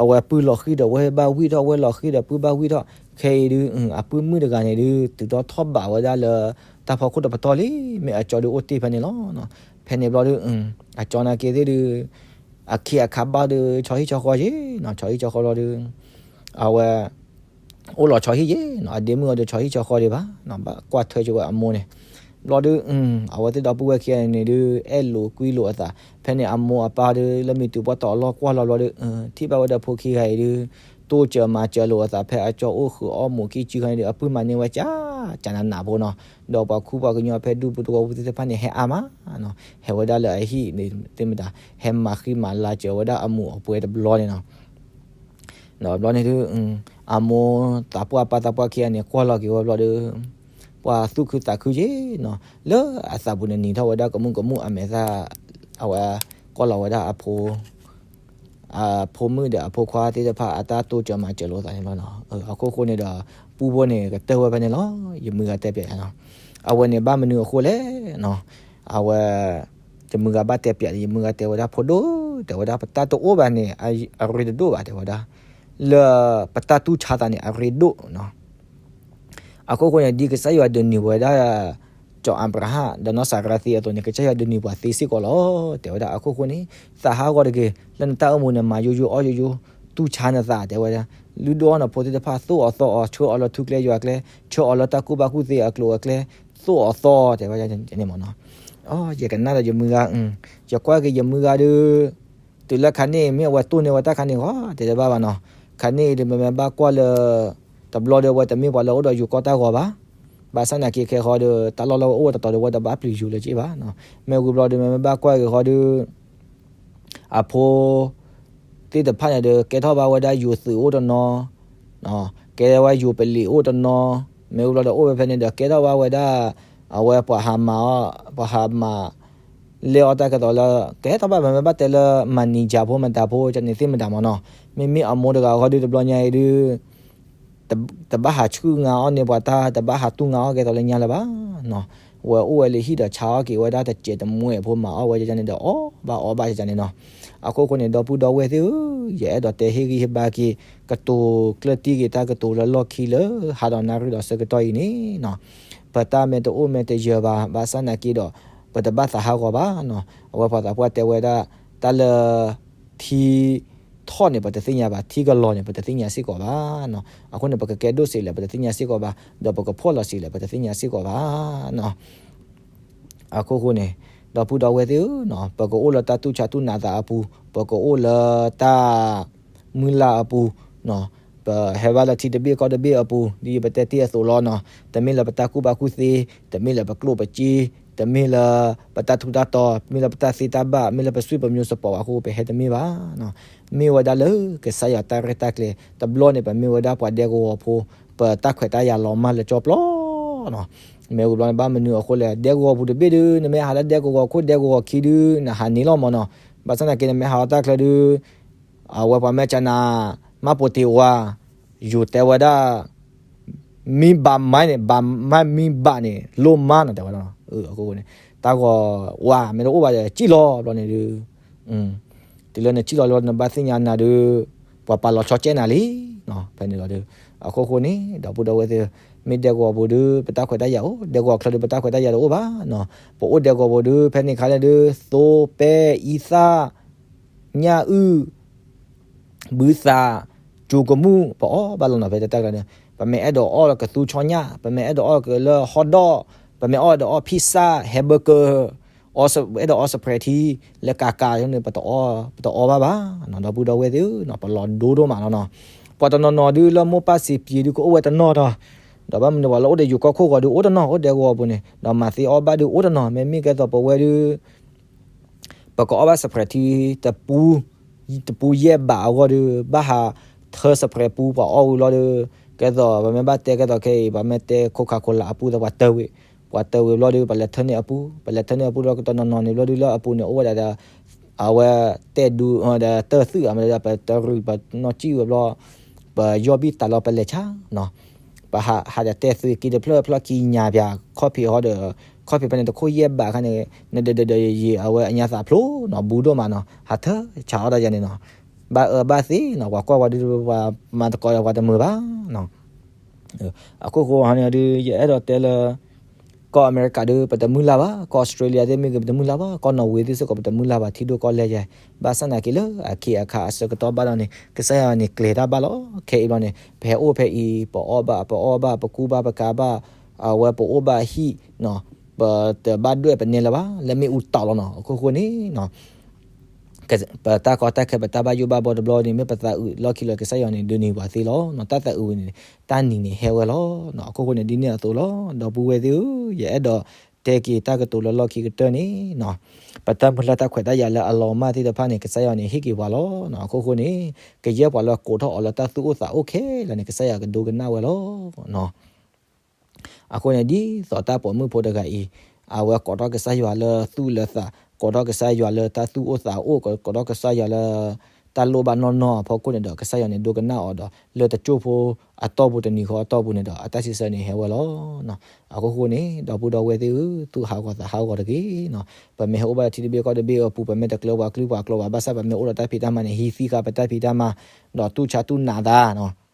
အဝဲပုၢ်လီၤဃံၤဒီးဝဲဘၣ်ဝံၣ်ထီၣ် ဝဲလီၤဃံၤဒီးပုၢ်ဘၣ်ဝံၣ်ထီၣ်, ခဲအံၤဒုး အပုၢ်မုၣ်တဂၤန့ၣ်ဒုး တုၤထီၣ်ထီၣ်ဘးဝဲဒၣ်လၢ တၢ်ဖီခိၣ်တပတီၢ်လံ, မ့ၢ်အကၠီဒုးအိၣ်တ့ၢ်ဖဲန့ၣ်လီၤ. ဖဲန့ၣ်ဘျီဒုး အကၠီနာ်က့သ့ၣ်ဒုး အခ့အခါဘၣ်ဒုး ဆီဟံၣ်ဆီဃီက့ၤနီၤ, ဆီဟံၣ်ဆီဃီဘျီဒုး အဝဲ အိၣ်လီၤဆီဟံၣ်က့ၤနီၤ, အဒ့မုၣ်အီၤဒီးဆီဟံၣ်ဆီဃီဒံးဘၣ်နီၤ, ဘၣ်ကွၢ်ထွဲက့ၤဝဲအမိၢ်န့ၣ်. ဘျီဒုး အဝဲသ့ၣ်ဒီပုၢ်ဝဲၢ်ခံဂၤန့ၣ်ဒုး အဲၣ်လိာ်ကွံလိာ်အသး, ဖဲန့ၣ်အမိၢ်အပၢ်ဒုး လၢမံၤတုၤပှၢ်တီၤအလီၢ်ကွၢ်လီၤဘျီဒုး ထံၣ်ဘၣ်ဝဲဒီးဖိခံဂၤအံၤဒုး တိစၢၤမၤစၢၤလိာ်အသး ဖဲအကၠီအိၣ်ဃုာ်အီၣ်မူးကံၢ်စုခါန့ၣ်ဒုး အပုၢ်မၤန့ၢ်ဝဲကၠး ကၠးနးနးဖိနီၤ, ဒီးပှၤခူပှၤကညီဖဲဒူပူၤသဝီပူၤသ့ၣ်တဖၣ်န့ၣ် ဟဲအါမးနီၤ, ဟဲဝဲဒၣ်လၢအဟံၣ်န့ၣ်သ့ၣ်မတၤ ဟဲမၤဃံမၤလၤစၢၤဝဲဒၣ်အမူးအပွဲတဘျီန့ၣ်နီၤ. ဒီးဘျီန့ၣ်ဒုး အမိၢ်သးပှၢ်ပၢ်သးပှၢ်ခံဂၤန့ၣ် ကွၢ်လီၤက့ၤဝဲဘျီဒုး ပှၤသူၣ်ခုသးခုက့ၤနီၤ, လၢအသးပူၤန့ၣ်နံၤထီၣ်ဝဲဒၣ်ကမူၣ်ကမူၣ်အမဲာ်သၣ်, အဝဲကွၢ်လီၤဝဲဒၣ်အဖိ အဖိမုၣ်ဒီးအဖိခွါသ့ၣ်တဖၣ်အတၢ်တိစၢၤမၤစၢၤလိာ်သးန့ၣ်လီၤ. အခိၣ်ဃိန့ၣ်ဒီး ပူဖိန့ၣ်ကတၢၢ်ဝဲဖဲန့ၣ်လီၤ. ယမုၢ်ဂၤတဲပျးယၤနီၤ, အဝဲန့ၣ်ဘၣ်မနုၤအဃိလဲၣ်နီၤ, အဝဲ ယမုၢ်ဂၤဘၣ်တဲပျး ယမုၢ်ဂၤတဲဝဲဒၣ်ဖိဒိၣ် တဲဝဲဒၣ်ပတၢ်တအိၣ်ဘၣ်န့ၣ် အရ့တဒိၣ်ဘၣ် တဲဝဲဒၣ်, လၢပတၢ်တူၢ်ဆါသးန့ၣ် အရ့ဒိၣ်နီၤ. အခိၣ်ဃိန့ၣ် ဒ်ကစၢ်ယွၤဒုးနုာ်ဝဲဒၣ် စီၤအၤဘြၤဟၣ် ဒီးနီၢ်စၤရါသ့အသိးန့ၣ် ကစၢ်ယွၤဒုးနုာ်ပှၤသ့စ့ၢ်ကီးလီၤ. တဲဝဲဒၣ်အခိၣ်ဃိန့ၣ် သးဟးဂီၤတဂ့ၤ လၢနတၢ်အိၣ်မူန့ၣ် မၤယိယိအီၣ်ယိယိ တူၢ်ဆါနသး တဲဝဲဒၣ်, လုၢ်ဒိၣ်အီၣ်နဖိသ့ၣ်တဖၣ် သိၣ်အီၤသီအီၤ ဆှၢအီၤလၢထူကျဲယွၤကျဲ ဆှၢအီၤလၢတၢ်ကူၣ်ဘၣ်ကူၣ်သ့အကျိၤအကျဲ သိၣ်အီၤသီ တဲဝဲန့ၣ်မ့ၢ်နီၤ. ယကနၣ်ဒီးယမုၢ်ဂၤ, ယကွၢ်က့ၤယမုၢ်ဂၤဒုး တုၤလၢခါန့ၣ် မ့ၢ်အဝဲတိၢ်န့ၢ်ဝဲတၢ်ခါန့ၣ်ဂီၤ တဲတဘၣ်ဘၣ်နီၤ. ခါန့ၣ်ဒီး မ့မ့ၢ်ဘၣ်ကွၢ်လၢ တဘျီဒီး အဝဲတမ့ၢ်ပှၤလၢအိၣ်ဒီးယိၤကီၢ်တၢ်ဂီၤဘၣ်. ဘၣ်ဆၣ်သနာ်က့ခဲဃီဒီး တၢ်လီၢ်လၢအဝဲအိၣ်ဝဲတတီၤဒီး အဝဲတဘၣ်ပျံၤယိၤလၢၤဘၣ်နီၤ. မ့ၢ်ဝံၤဘျီဒီး မ့မ့ၢ်ဘၣ်ကွၢ်က့ၤဃီဒီး အဖိသ့ၣ်တဖၣ်န့ၣ်ဒီး ကဲထီၣ်ဘၣ်ဝဲဒၣ်ယိၤသုးအိၣ်တနီၤ, ကဲဝဲယိၤပလံၤအိၣ်တနီၤ, မ့ၢ်ဝံၤဘျီဒီးအိၣ်ဝဲဖဲန့ၣ်ဒီး ကဲထီၣ်ဘၣ်ဝဲဒၣ် အဝဲပှၤဟးမၤအီၤ, ပှၤဟးမၤ လဲၢ်အီၣ်တၢ်ကဲသိးလၢ ကဲထီၣ်ဘၣ် ပမ့ၢ်ဘၣ်တဲလၢ manager ဖိ မတၤဖိ န့ၣ်သ့ၣ်မတၤမ့ၢ်နီၤ. မ့မ့ၢ်အမိၢ်တဂၤဃီဒီး တဘျီညါအံၤဒုး တဘၣ်ဟးဆှုၣ်ငါအီၣ်န့ၢ်ပှၤတၢ် တဘၣ်ဟးတူၢ်ငါအီၣ်ကဲသိးလၢညါလၢၤဘၣ်နီၤ. ဝဲအိၣ်ဝဲလၢဟံၣ်ဒီးဆါအီၣ်က့ၤဝဲဒၣ်တစဲးတမှဲးဖိ မၤအီၣ်ဝဲဒၣ်န့ၣ်ဒီး အီၣ်ဘၣ်အီဘၣ်ဒ်န့ၣ်နီၤ. အခိၣ်ဃိန့ၣ် ဒီပုၢ်ဒီဝဲၢ်သ့ၣ်ဧၢ, ယအဲၣ်ဒိးတဲဟ့ၣ်ဂံၢ်ဟ့ၣ်ဘါက့ၤ ကတိၤကျၢၢ်တံၢ်က့ၤတၢ်ကတိၤလၢလီၢ်ခံလၢဟါဒီးနၣ်ရံၣ်ဒီးဆၢကတီၢ်အံၤန့ၣ်နီၤ. ပတၢ်မ့ၢ်တအိၣ်မ့ၢ်တယၢၤဘၣ် ဘၣ်ဆၣ်သနာ်က့ဒီး ပတဘၣ်သးဟးဂီၤဘၣ်နီၤ. အဝဲပှၤသးပှၢ်တဲဝဲဒၣ် တၢ်လၢ ထံထီၣ်န့ၣ် ပတသ့ၣ်ညါဘၣ်, ထံကလီၤန့ၣ် ပတသ့ၣ်ညါစ့ၢ်ကီးဘၣ်နီၤ. အဃိန့ၣ် ပကကဲဒိၣ်စ့လဲၣ် ပတသ့ၣ်ညါစ့ၢ်ကီးဘၣ်, ဒီးပကဖှီၣ်လီၤစ့လဲၣ် ပတသ့ၣ်ညါစ့ၢ်ကီးဘၣ်နီၤ. အခိၣ်ဃိန့ၣ် ဒီပုၢ်ဒီဝဲၢ်သ့ၣ်ဧၢနီၤ, ပကအိၣ်လၢတၢ်တူၢ်ဆါတူၢ်နးသးအပူၤ, ပကအိၣ်လၢတၢ်မုၢ်လၢ်အပူၤနီၤ, ပဟဲဘၣ်လၢထံတဘ့ၣ်ကီၢ်တဘ့ၣ်အပူၤ ဒ်ယပတဲတ့ၢ်အသိးလီၤနီၤ. တမ့ၢ်လၢပတၢ်ကူၣ်ဘၣ်ကူၣ်သ့, တမ့ၢ်လၢပကျိၣ်ပစ့, တမ့ၢ်လၢပတၢ်ထူးတၢ်တီၤ, မ့ၢ်လၢပတၢ်သ့တၢ်ဘၣ်, မ့ၢ်လၢပစွံၣ်ပမျိုးစပီးအဃိ ပဟဲတမ့ၢ်ဘၣ်နီၤ. မ့ၢ်ဝဲဒၣ်လၢကစၢ်ယွၤတၢ်ရဲၣ်တၢ်ကျဲၤ, တဘျီန့ၣ် ပမ့ၢ်ဝဲဒၣ်ပှၤဒဲကဝီၤဖိ, ပတၢ်ခွဲးတၢ်ယာ်လီၤမၢ်လၢကၠီပျီနီၤ. မ့ၢ်ဝံၤဘျီန့ၣ် ဘၣ်မနုၤအဃိလဲၣ်, ဒဲကဝီၤပူၤတဘ့ၣ်ဒုး နမ့ၢ်ဟးလၢဒဲကဝီၤခိၣ်ဒဲကဝီၤခံဒုး နဟးန့ၢ်လီၤမ့ၢ်နီၤ. ဘၣ်ဆၣ်သနာ်က့ နမ့ၢ်ဟးလီၤတၢ်ချၢဒုး အဝဲပှၤမ့ၢ်ကနၤ မၢ်ပိတ့ၤဝါ, ယိၤတဲဝဲဒၣ် မံဘးမါန့ၣ်, ဘးမါမံဘးန့ၣ် လိၣ်မါနီၤ တဲဝဲဒၣ်. အဃိန့ၣ် တၢ်ဂီၤဝါမ့ၢ်တအိၣ်ဘၣ်ဒီး စံၣ်လီၤဘျီန့ၣ်ဒုး တုၤလၢနစံၣ်လီၤလီၤ နဘၣ်သ့ၣ်ညါနၤဒုး ပှၤပာ်လီၤဆီကဲနၤလံ. ဖဲန့ၣ်လီၤဒုး အခိၣ်ဃိန့ၣ် ဒီပုၢ်ဒီဝဲၢ်သ့ၣ်, မ့ၢ်ဒဲကဝီၤပူၤဒုး ပတၢ်ခွဲးတၢ်ယာ်အိၣ်, ဒဲကဝီၤချၢဒုး ပတၢ်ခွဲးတၢ်ယာ်တအိၣ်ဘၣ်နီၤ. ပအိၣ်ဒဲကဝီၤပူၤဒုး ဖဲန့ၣ်ခါန့ၣ်ဒုး သိပဲ အံသၣ် ညၣ်အုၣ် ဘုသး, ကၠူကမူၣ် ပအီၣ်ဘၣ်လီၤနီၤ ဖဲတၢ်တၢ်ကျါန့ၣ်. ပမ့ၢ်အဲၣ်ဒိးအီၣ်လၢကသူဆီညၣ်, ပမ့ၢ်အဲၣ်ဒိးအီၣ်ကလၢဟီၣ်ဒီး, ပမ့ၢ်အဲၣ်ဒိးအီၣ် pizza, hamburger, အဲၣ်ဒိးအီၣ် Sprite လၢကးကးန့ၣ် ပတအီၣ်ဘၣ်ဘၣ်နီၤ. ဒီပုၢ်ဒီဝဲၢ်သ့ၣ်ဧၢ, ပလီၤဒိဒိၣ်မးလီၤနီၤ. ပှၤတနီၤနီၤဒုးလၢမိၢ်ပၢ်စံးပှ့ၤဒုးကအိၣ်ဝဲတနီၤဒီး, ဒီးဘၣ်မနုၤပှၤလၢအိၣ်ဒီးယိၤကီၢ်ခိၣ်ဂီၤဒုးအိၣ်တနီၤ, အိၣ်ဒဲကဝီၤပူၤန့ၣ်, ဒီးမၤသ့အီၣ်ဘၣ်ဒုးအိၣ်တနီၤ, မ့မ့ၢ်ကဲသိးပဝဲဒုး ပကအီၣ်ဘၣ် Sprite တပူ, တပူယဲၢ်ဘးအဂီၢ်ဒီး ဘၣ်ဟးထၢ Sprite ပူ ပှၤအီၣ်ဝံၤလီၤဒီး, ကဲသိး ပမ့ၢ်ဘၣ်တဲကဲသိးခဲအံၤ ပမ့ၢ်တဲ Coca-Cola အပူဒီး ပှၤတၢၢ်ဝံၤ, ပှၤတၢၢ်ဝံၤဘျီဒီး ပလဲၤထၢန့ၢ်အပူ, ပလဲၤထၢန့ၢ်အပူဒီး ကတီၢ်နီၢ်နီၢ်န့ၣ်ဘျီဒုး လၢအပူၤန့ၣ် အိၣ်ဝဲဒၣ်ဒီး အဝဲတဲဒုးဒီးတၢၢ်သုးအမ့ၢ်ဒီး ပတရံးပနီၢ်စံၣ်ဝံၤဘျီ ပယီၢ်ဘံၣ်တၢ်လီၤ ပလဲၤဆါနီၤ. ပဟးဟးဒီးတဲသုးက့တဖျၢၣ်ဖျၢၣ်ခံညါပၠး ခီၣ်ဖံးဟီဒီး ခီၣ်ဖံးဖဲန့ၣ် တခိၣ်ယဲၢ်ဘးခါန့ၣ် နဒဒဒယံာ်အဝဲအညါသးဖျိနီၤ ဘူးဒိၣ်မးနီၤ ဟးထၢဆးအီၣ်တၢ်ယၤန့ၣ်နီၤ. ဘၣ်အၢဘၣ်သီနီၤ ပှၤကွၢ်ဝဲဒုး ပှၤမၤသကိးဒီးပှၤတမုာ်ဘၣ်နီၤ. အခိၣ်ဃိဟီန့ၣ်ဒုး ယအဲၣ်ဒိးတဲလၢ ကီၢ်အမဲရကၤဒုး ပတမုၢ်လၢ်ဘၣ်, ကီၢ်အီစထြ့လယါသ့ၣ်မ့ၢ်ဂ့ၤ ပတမုၢ်လၢ်ဘၣ်, ကီၢ်နီၣ်ဝ့သ့ၣ်စ့ၢ်ကီး ပတမုၢ်လၢ်ဘၣ် ထံဒိၣ်ကီၢ်လဲၢ်ယဲၢ်, ဘၣ်ဆၣ်သနာ်က့လၢအခ့အခါအဆၢကတီၢ်ဘၣ်ဒီးန့ၣ် ကစၢ်ယွၤန့ၣ်ကျဲၤတၢ်ဘၣ်လီၤ. ခဲအံၤဘျီန့ၣ် ပဟဲအိၣ်ဖဲအံၤ ပအီၣ်ဘၣ် ပအီၣ်ဘၣ် ပကူဘၣ် ပကၤဘၣ်, အဝဲပအိၣ်ဘၣ်ဟံၣ်နီၤ ပတဘၣ်ဒွဲၣ်ပနဲလၢၤဘၣ် လၢမ့ၣ်အူတီလီၤနီၤ. အခိၣ်ဃိန့ၣ်နီၤ ပတၢ်ကီတၢ်ခဲ ပတၢ်ဘၣ်ယိၣ်ဘၣ်ဘီတဘျီန့ၣ် မ့ၢ်ပသးအုးလီၢ်ခံလၢကစၢ်ယွၤန့ၣ် ဒိးန့ၢ်ပှၤသ့လီၤနီၤ. တၢ်သးအုးဝဲန့ၣ် တၢ်နံၤန့ၣ်ဟဲဝဲလီၤနီၤ. အခိၣ်ဃိန့ၣ် ဒ်န့ၣ်အသိးလီၤ. ဒီပုၢ်ဝဲၢ်သ့ၣ်ဧၢ, ယအဲၣ်ဒိးတဲက့ၤတၢ်ကတိၤလၢလီၢ်ခံကတၢၢ်န့ၣ်နီၤ ပတၢ်မုၢ်လၢ်တၢ်ခွဲးတၢ်ယာ်လၢအလီၤမၢ်သ့ၣ်တဖၣ်န့ၣ် ကစၢ်ယွၤန့ၣ် ဟ့ၣ်က့ၤပှၤလီၤနီၤ. အခိၣ်ဃိန့ၣ် ကယဲၢ်ပှၤလၢကိးထီၣ်အီၤလၢတၢ်သူၣ်အိၣ်သးအိၣ်ခဲလၢာ်န့ၣ် ကစၢ်ယွၤကဒိကနၣ်ဝဲလီၤနီၤ. အဃိန့ၣ် ဒ်သိးတၢ်ပိာ်မုၣ်ဖိတဂၤအံၤ အဝဲကိးထီၣ်ကစၢ်ယွၤလၢသူၣ်လၢသး, ကိးထီၣ်ကစၢ်ယွၤလၢတၢ်သူၣ်အိၣ်သးအိၣ်, ကိးထီၣ်ကစၢ်ယွၤလၢ တၢ်လိၣ်ဘၣ်နီၢ်နီၢ်အဖီခိၣ်န့ၣ်ဒီး ကစၢ်ယွၤန့ၣ်ဒိကနၣ်အီၤဒီး လၢတစိၢ်ဖိအတီၢ်ပူၤတနံၤဃီအတီၢ်ပူၤန့ၣ်ဒီး အတၢ်စံးဆၢန့ၣ်ဟဲဝဲလီၤနီၤ. အဃိဃိန့ၣ် ဒီပုၢ်ဒီဝဲၢ်သ့ၣ်ဧၢ, သူၣ်ဟးဂီၤသးဟးဂီၤတဂ့ၤနီၤ. ပမ့ၢ်ဟဲအိၣ်ဘၣ်လၢထံတဘ့ၣ်ကီၢ်တဘ့ၣ်အပူၤ ပမ့ၢ်တကျၢၤပှၤကလုၢ်ပှၤကျိာ်ဘၣ် ဘၣ်ဆၣ်ပမ့ၢ်အိၣ်ဒီးတၢ်ဖံးတၢ်မၤန့ၣ် ဟံးသံဃာ်ပတၢ်ဖံးတၢ်မၤ ဒီးတူၢ်ဆါတူၢ်နးသးနီၤ.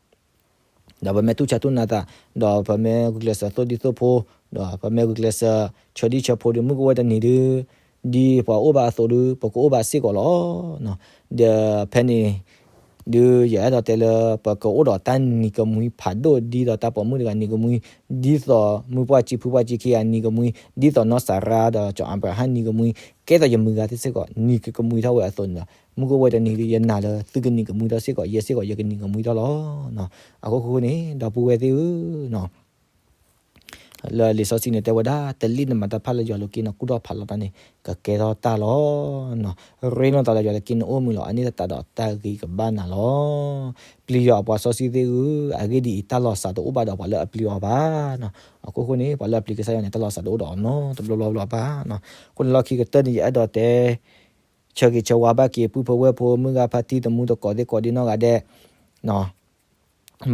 ဒီးပမ့ၢ်တူၢ်ဆါတူၢ်နးသး, ဒီးပမ့ၢ်ဂုာ်ကျဲးစၢးသိၣ်ဒံသိၣ်ဖိ, ဒီးပမ့ၢ်ဂုာ်ကျဲးစၢးဆၢဒံဆၢဖိဒီး မုၢ်ကအိၣ်ဝဲတနံၤဒုး, ဒ်ပှၤအိၣ်ဘၣ်အသိးဒုး ပကအိၣ်ဘၣ်စ့ၢ်ကီးလီၤ. ဒီးဖဲန့ၣ် ဒုးယအဲၣ်ဒိးတဲလၢ ပကအိၣ်ဒီးတၢ်နံၤကမှံဖးဒိၣ် ဒ်သိးတၢ်ပိာ်မုၣ်တဂၤနံၤကမှံ, ဒ်သိးမုၢ်ပှၢ်ကၠံဖုပှၢ်ကၠံခံဂၤနံၤကမှံ, ဒ်သိးနီၢ်စၤရါဒီးစီၤအၤဘြၤဟၣ်နံၤကမှံ, ကဲသိးယမုၢ်ဂၤသ့ၣ်စ့ၢ်ကီး နံၤကကမှံထီၣ်ဝဲအသိးန့ၣ်လီၤ. မုၢ်ကအိၣ်ဝဲတနံၤ ယနာ်လၢသုကနံၤကမှံထီၣ်စ့ၢ်ကီး ယဲစ့ၢ်ကီးယကနံၤကမှံထီၣ်လီၤ. အဃိဃိန့ၣ် ဒီပုၢ်ဝဲၢ်သ့ၣ်ဧၢ လၢလံာ်စီဆှံန့ၣ်တဲဝဲဒၣ် တလံၣ်နမၤတၢ်ဖၣ်လၢယွၤလၢက့ နကူၣ်ထီၣ်ဖးလီၤတၢ်န့ၣ် ကကဲထီၣ်တၢ်လီၤ. ရ့လိာ်သးလၢယွၤလၢက့ နအိၣ်မုာ်လီၤ အန့ၣ်သတးဒီးတၢ်ဂ့ၤကဘၣ်နၤလီၤ. ပျံၤယွၤအပှၤစီဆှံသ့ၣ်ဧၢ, အဂ့ၢ်ဒ်အံၤ, တၢ်လီၤစၢ်တအိၣ်ဘၣ်ဒီးပှၤလၢအပျံၤအီၤဘၣ်. အဃိဃိန့ၣ် ပှၤလၢအပျံၤကစၢ်ယွၤန့ၣ် တၢ်လီၤစၢ်တအိၣ်ဒီးအီၤနီတဘျီဘျီဘၣ်. အဃိန့ၣ်လီၢ်ခံကတၢၢ်န့ၣ် ယအဲၣ်ဒိးတဲ ဆၢဂ့ၤဆၢဝါဘၣ်က့ၤ ပုၢ်ဖိဝဲၢ်ဖိ မုၢ်ဂၤဖါတံၢ် သမူသကိးသ့ၣ်ကိးဒံနီၢ်ဂၤဒဲး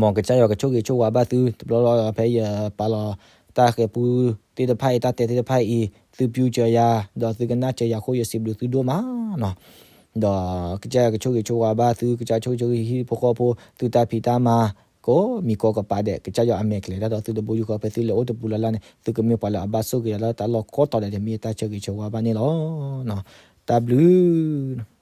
မ်ကစၢ်ယွၤကဆိၣ်ဂ့ၤဆိၣ်ဝါဘၣ်သု တဘျီဘျီ ဖဲယပာ်လီၤတၢ်ဃဲၤပူသ့ၣ်တဖၣ်အံၤ တၢ်တဲသ့ၣ်တဖၣ်အံၤ သုပျူၤစၢၤယၤ ဒီးသုကနၣ်စၢၤယၤအဃိ ယစံးဘျုးသုဒိၣ်မးနီၤ. ဒီးကစၢ်ယွၤကဆိၣ်ဂ့ၤဆိၣ်ဝါဘၣ်သု ကစၢ်ယွၤဆိၣ်ဂ့ၤဆိၣ်ဝါဟံၣ်ဖိဃီဖိ သုတၢ်ဖံးတၢ်မၤ ကိးမံၤကိးကပၤဒဲး ကစၢ်ယွၤအမဲာ်ကျဲၤတၢ်ဒီးသုတဘိယူၢ်ဃီ ဖဲသုလဲၤအိၣ်တပူၤလၢ်လၢ်န့ၣ် သုကမ့ၢ်ပှၤလၢအဘၣ်ဆိၣ်ဂ့ၤဒီးလၢတၢ်လီၢ်ကိးတီၤဒဲးန့ၣ် မ့ၢ်တၢ်ဆၢဂ့ၤဆၢဝါဘၣ်န့ၣ်လီၤ. တၢ်ဘျုး